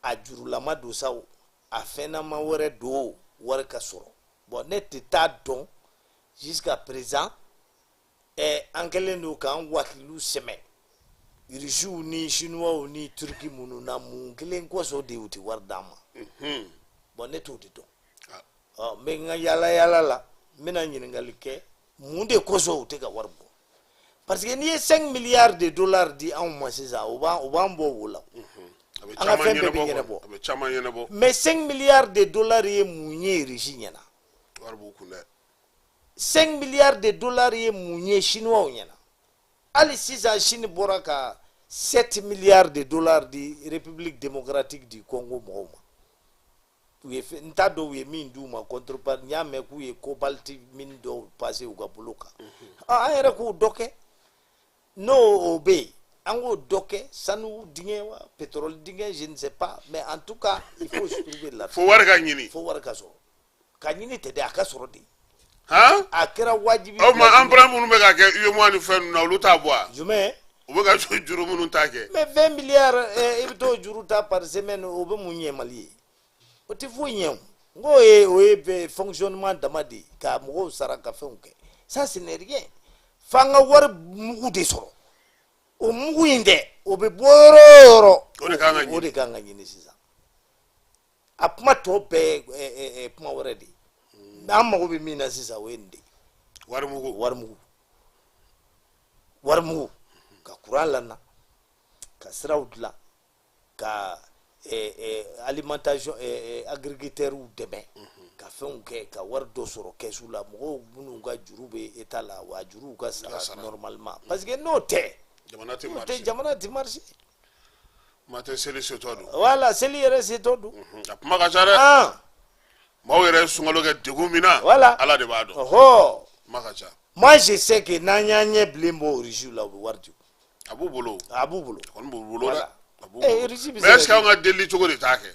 A jurulama don sa o, a fɛnnama wɛrɛ don o, wari ka sɔrɔ. Bon, ne tɛ taa dɔn jusqu'à présent, an kɛlen don k'an wakilu sɛmɛ Irisiw ni Chinois ni Turki minnu na, mun kelen kosɔn de u tɛ wari d'an ma? Bon, ne t'o de dɔn. Ɔ, n bɛ n ka yala yala la, n bɛna ɲininkali kɛ, mun de kosɔn u tɛ ka wari bɔ? Parce que n'i ye 5 milliards de dollars di anw ma sisan, o b'an bɔ wo la. A bɛ An ka caman fɛn bɛɛ bɛ ɲɛnabɔ. Ɲɛnabɔ. A bɛ caman ɲɛnabɔ. Mais 5 milliards de dollars ye mun ye Irisi ɲɛna? Wari b'u kun dɛ. 5 milliards de dollars ye mun ye Chinois ɲɛna? Hali sisan, Chine bɔra ka 7 milliards de dollars di République démocratique du Congo mɔgɔw ma. U ye n t'a dɔn u ye min d'u ma contrepartie. N y'a mɛn k'u ye cobalt mine dɔw passé u ka bolo kan. Ah, an yɛrɛ k'o dɔ kɛ, n'o o bɛ yen, an k'o dɔ kɛ sanu dingɛ wa pétrole dingɛ, je ne sais pas, mais en tout cas il faut se trouver là. Fo wari ka ɲini. Fo wari ka sɔrɔ, ka ɲini tɛ dɛ, a ka sɔrɔ de. Han. A kɛra wajibi. O ma emprunt minnu bɛ ka kɛ UEMOA ni fɛn ninnu na, olu t'a bɔ wa? Jumɛn? U bɛ ka juru minnu ta kɛ. Mais 20 milliards, i bɛ t'o juru ta par semaine, o bɛ mun ɲɛ Mali ye? O tɛ foyi ɲɛ o. N k'o ye, o ye bɛ fonctionnement dama de ye, ka mɔgɔw sara, ka fɛnw kɛ, ça ce n'est rien. F'an ka wari mugu de sɔrɔ. O mugu in dɛ, o bɛ bɔ yɔrɔ o yɔrɔ, O de kan ka ɲini. O de kan ka ɲini sisan. A kuma tɔ bɛɛ ye kuma wɛrɛ de ye. An mago bɛ min na sisan, o ye nin de ye. Wari mugu. Wari mugu, wari mugu, ka courant lana, ka siraw dilan, ka alimentation, agriculteurs dɛmɛ, ka fɛnw kɛ, ka wari dɔ sɔrɔ kɛsu la, mɔgɔw minnu ka juru bɛ état la, wa juruw ka sara Sara. normalement, parce que n'o tɛ, Jamana tɛ n'o tɛ, marché. jamana tɛ marché. Kuma tɛ, seli setɔ don. Voilà, seli yɛrɛ setɔ don. A kuma ka ca dɛ. Ah. Maaw yɛrɛ ye sunkalo kɛ degun min na, Voilà. Ala de b'a dɔn. Ɔhɔ. Kuma ka ca. Moi je sais que n'an y'an ɲɛ bilen bɔ Russie la, u bɛ wari di. A b'u bolo. A b'u bolo. A kɔni b'u bolo dɛ. Voilà. A b'u Eh, bolo. Russie bɛ Mais se est ce que ka anw ka delili cogo de t'a kɛ?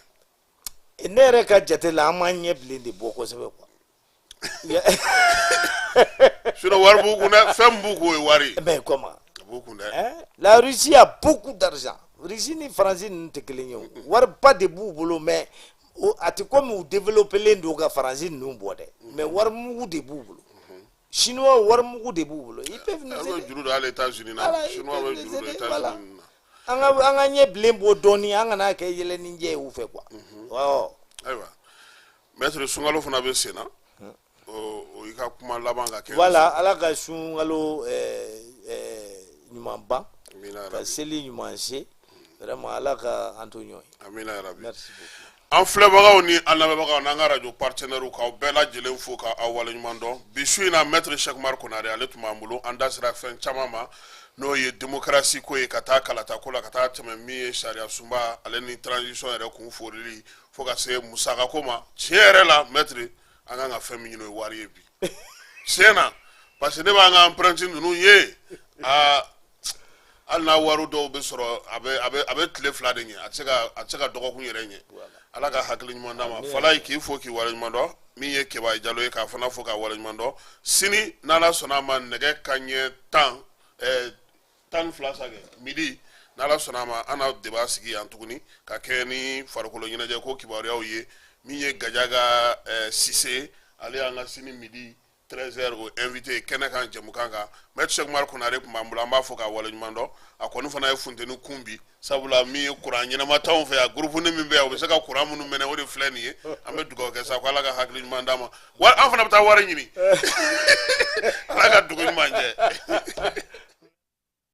Ne yɛrɛ ka jate la, an m'an ɲɛ bilen de bɔ kosɛbɛ quoi. Sinon wari b'u kun dɛ, fɛn min b'u kun, o ye wari ye. Mais comment? A b'u kun dɛ. Hein? La Russie a beaucoup d'argent. Russie ni Faransi ninnu tɛ kelen ye o. Wariba de b'u bolo, mais a tɛ komi u développé don ka Faransi ninnu bɔ dɛ. Mais wari mugu de b'u bolo. Chinois, wari mugu de b'u bolo. Ils peuvent nous An bɛ aider. juru don hali États-Unis na. Voilà, ils Chinois bɛ peuvent juru nous don aider. États-Unis Voilà. na. An ka ɲɛ bilen bɔ dɔɔni, an kana kɛ yɛlɛnijɛ ye u fɛ quoi. Awɔ. Ayiwa maître, sunkalo fana bɛ sen na, o i ka kuma laban ka kɛ. Voilà, Ala ka sunkalo ɲuman ban. Amina Ka yarabi. seli ɲuman se. Vraiment, Ala ka an to ɲɔgɔn ye. Amina yarabi. Merci beaucoup. An filɛbagaw ni an lamɛnbagaw n'an ka radio partenaires, k'aw bɛɛ lajɛlen fo k'aw waleɲuman dɔn. Bi su in na, maître Cheick Oumar Konare, ale tun b'an bolo. An da sera fɛn caman ma, n'o ye démocratie ko ye, ka taa kalata ko la, ka taa tɛmɛ min ye sariya sunba ale ni transition yɛrɛ kun forili, fo ka se musaka ko ma. Tiɲɛ yɛrɛ la maître, an kan ka fɛn min ɲini, o ye wari ye bi tiɲɛ na, parce que ne b'an ka empreinte ninnu ye, aa, hali n'a wari dɔw bɛ sɔrɔ, a bɛ tile 2 de ɲɛ, a tɛ se ka dɔgɔkun yɛrɛ ɲɛ. Ala ka hakili ɲuman d'a ma. Falayi, k'i fo k'i waleɲuman dɔn. Min ye Keba Jalo ye, k'a fana fo k'a waleɲuman dɔn. Sini n'Ala sɔnna a ma, nɛgɛ ka ɲɛ 10, 12 sa kɛ midi, n'Ala sɔnna a ma, an na débat sigi yan tuguni ka kɛ ni farikolo ɲɛnajɛ ko kibaruyaw ye. Min ye Gajaga Sise, ale y'an ka sini midi. 13h, o invité kɛnɛ kan, jɛmukan kan. Maître Cheick Oumar Konare tun b'an bolo, an b'a fɔ k'a waleɲuman dɔn. A kɔni fana ye funteni kun bi, sabula min ye kuran ɲɛnama t'anw fɛ yan, groupe ni min bɛ yan, o bɛ se ka kuran minnu mɛnɛ, o de filɛ nin ye. An bɛ dugawu kɛ sa ko Ala ka hakili ɲuman d'a ma. An fana bɛ taa wari ɲini. Ala ka dugu ɲuman jɛ.